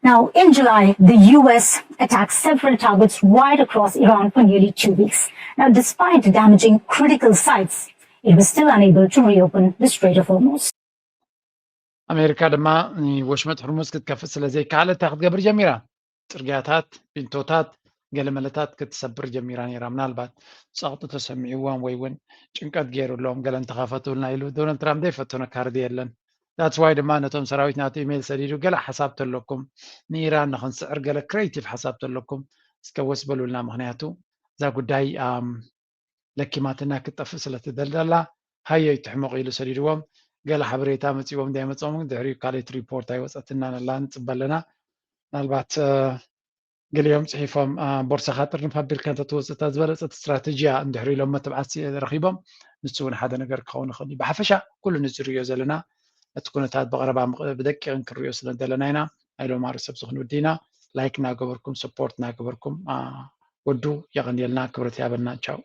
Now, in July, the U S attacked several targets right across Iran for nearly two weeks. Now, despite damaging critical sites, it was still unable to reopen the Strait of Hormuz. ኣሜሪካ ድማ ወሽመጥ ሕርሙዝ ክትከፍት ስለ ዘይከኣለት እንታይ ክትገብር ጀሚራ? ፅርግያታት፣ ቢንቶታት፣ ገለመለታት ክትሰብር ጀሚራ ነይራ። ምናልባት ፀቕጢ ተሰሚዕዎም ወይ እውን ጭንቀት ገይሩሎም ገለ እንተኸፈቱልና ኢሉ ዶናልድ ትራምፕ ዘይፈተኖ ካርድ የለን። That's why ድማ ነቶም ሰራዊት ናቱ ኢሜይል ሰዲዱ ገለ ሓሳብ ተለኩም ንኢራን ንክንስዕር ገለ ክሬቲቭ ሓሳብ ተለኩም እስከ ወስ በሉልና። ምክንያቱ እዛ ጉዳይ ለኪማትና ክትጠፍእ ስለ ትደሊ ዘላ ሃየይ ትሕመቑ ኢሉ ሰዲድዎም። ገለ ሓበሬታ መፂዎም እንዳይመፅኦም ግን ድሕሪኡ ካልኦት ሪፖርት ኣይወፀትናን ኣላ ንፅበ ኣለና። ምናልባት ገሊኦም ፅሒፎም ቦርሳኻ ጥርንፍ ኣቢልካ እንተትወፅእ እታ ዝበለፀት ስትራተጂ እያ እንድሕር ኢሎም መተብዓት ረኺቦም ንሱ እውን ሓደ ነገር ክኸውን ይኽእል እዩ። ብሓፈሻ ኩሉ ንዝሪዮ ዘለና እቲ ኩነታት ብቐረባ ብደቂቕን ክንሪኦ ስለ ዘለና ኢና። ናይ ሎማሪ ሰብ ዝኽንውዲ ኢና። ላይክ እናገበርኩም ሰፖርት እናገበርኩም ወዱ የቐንየልና ክብረት ያበልና ቻው።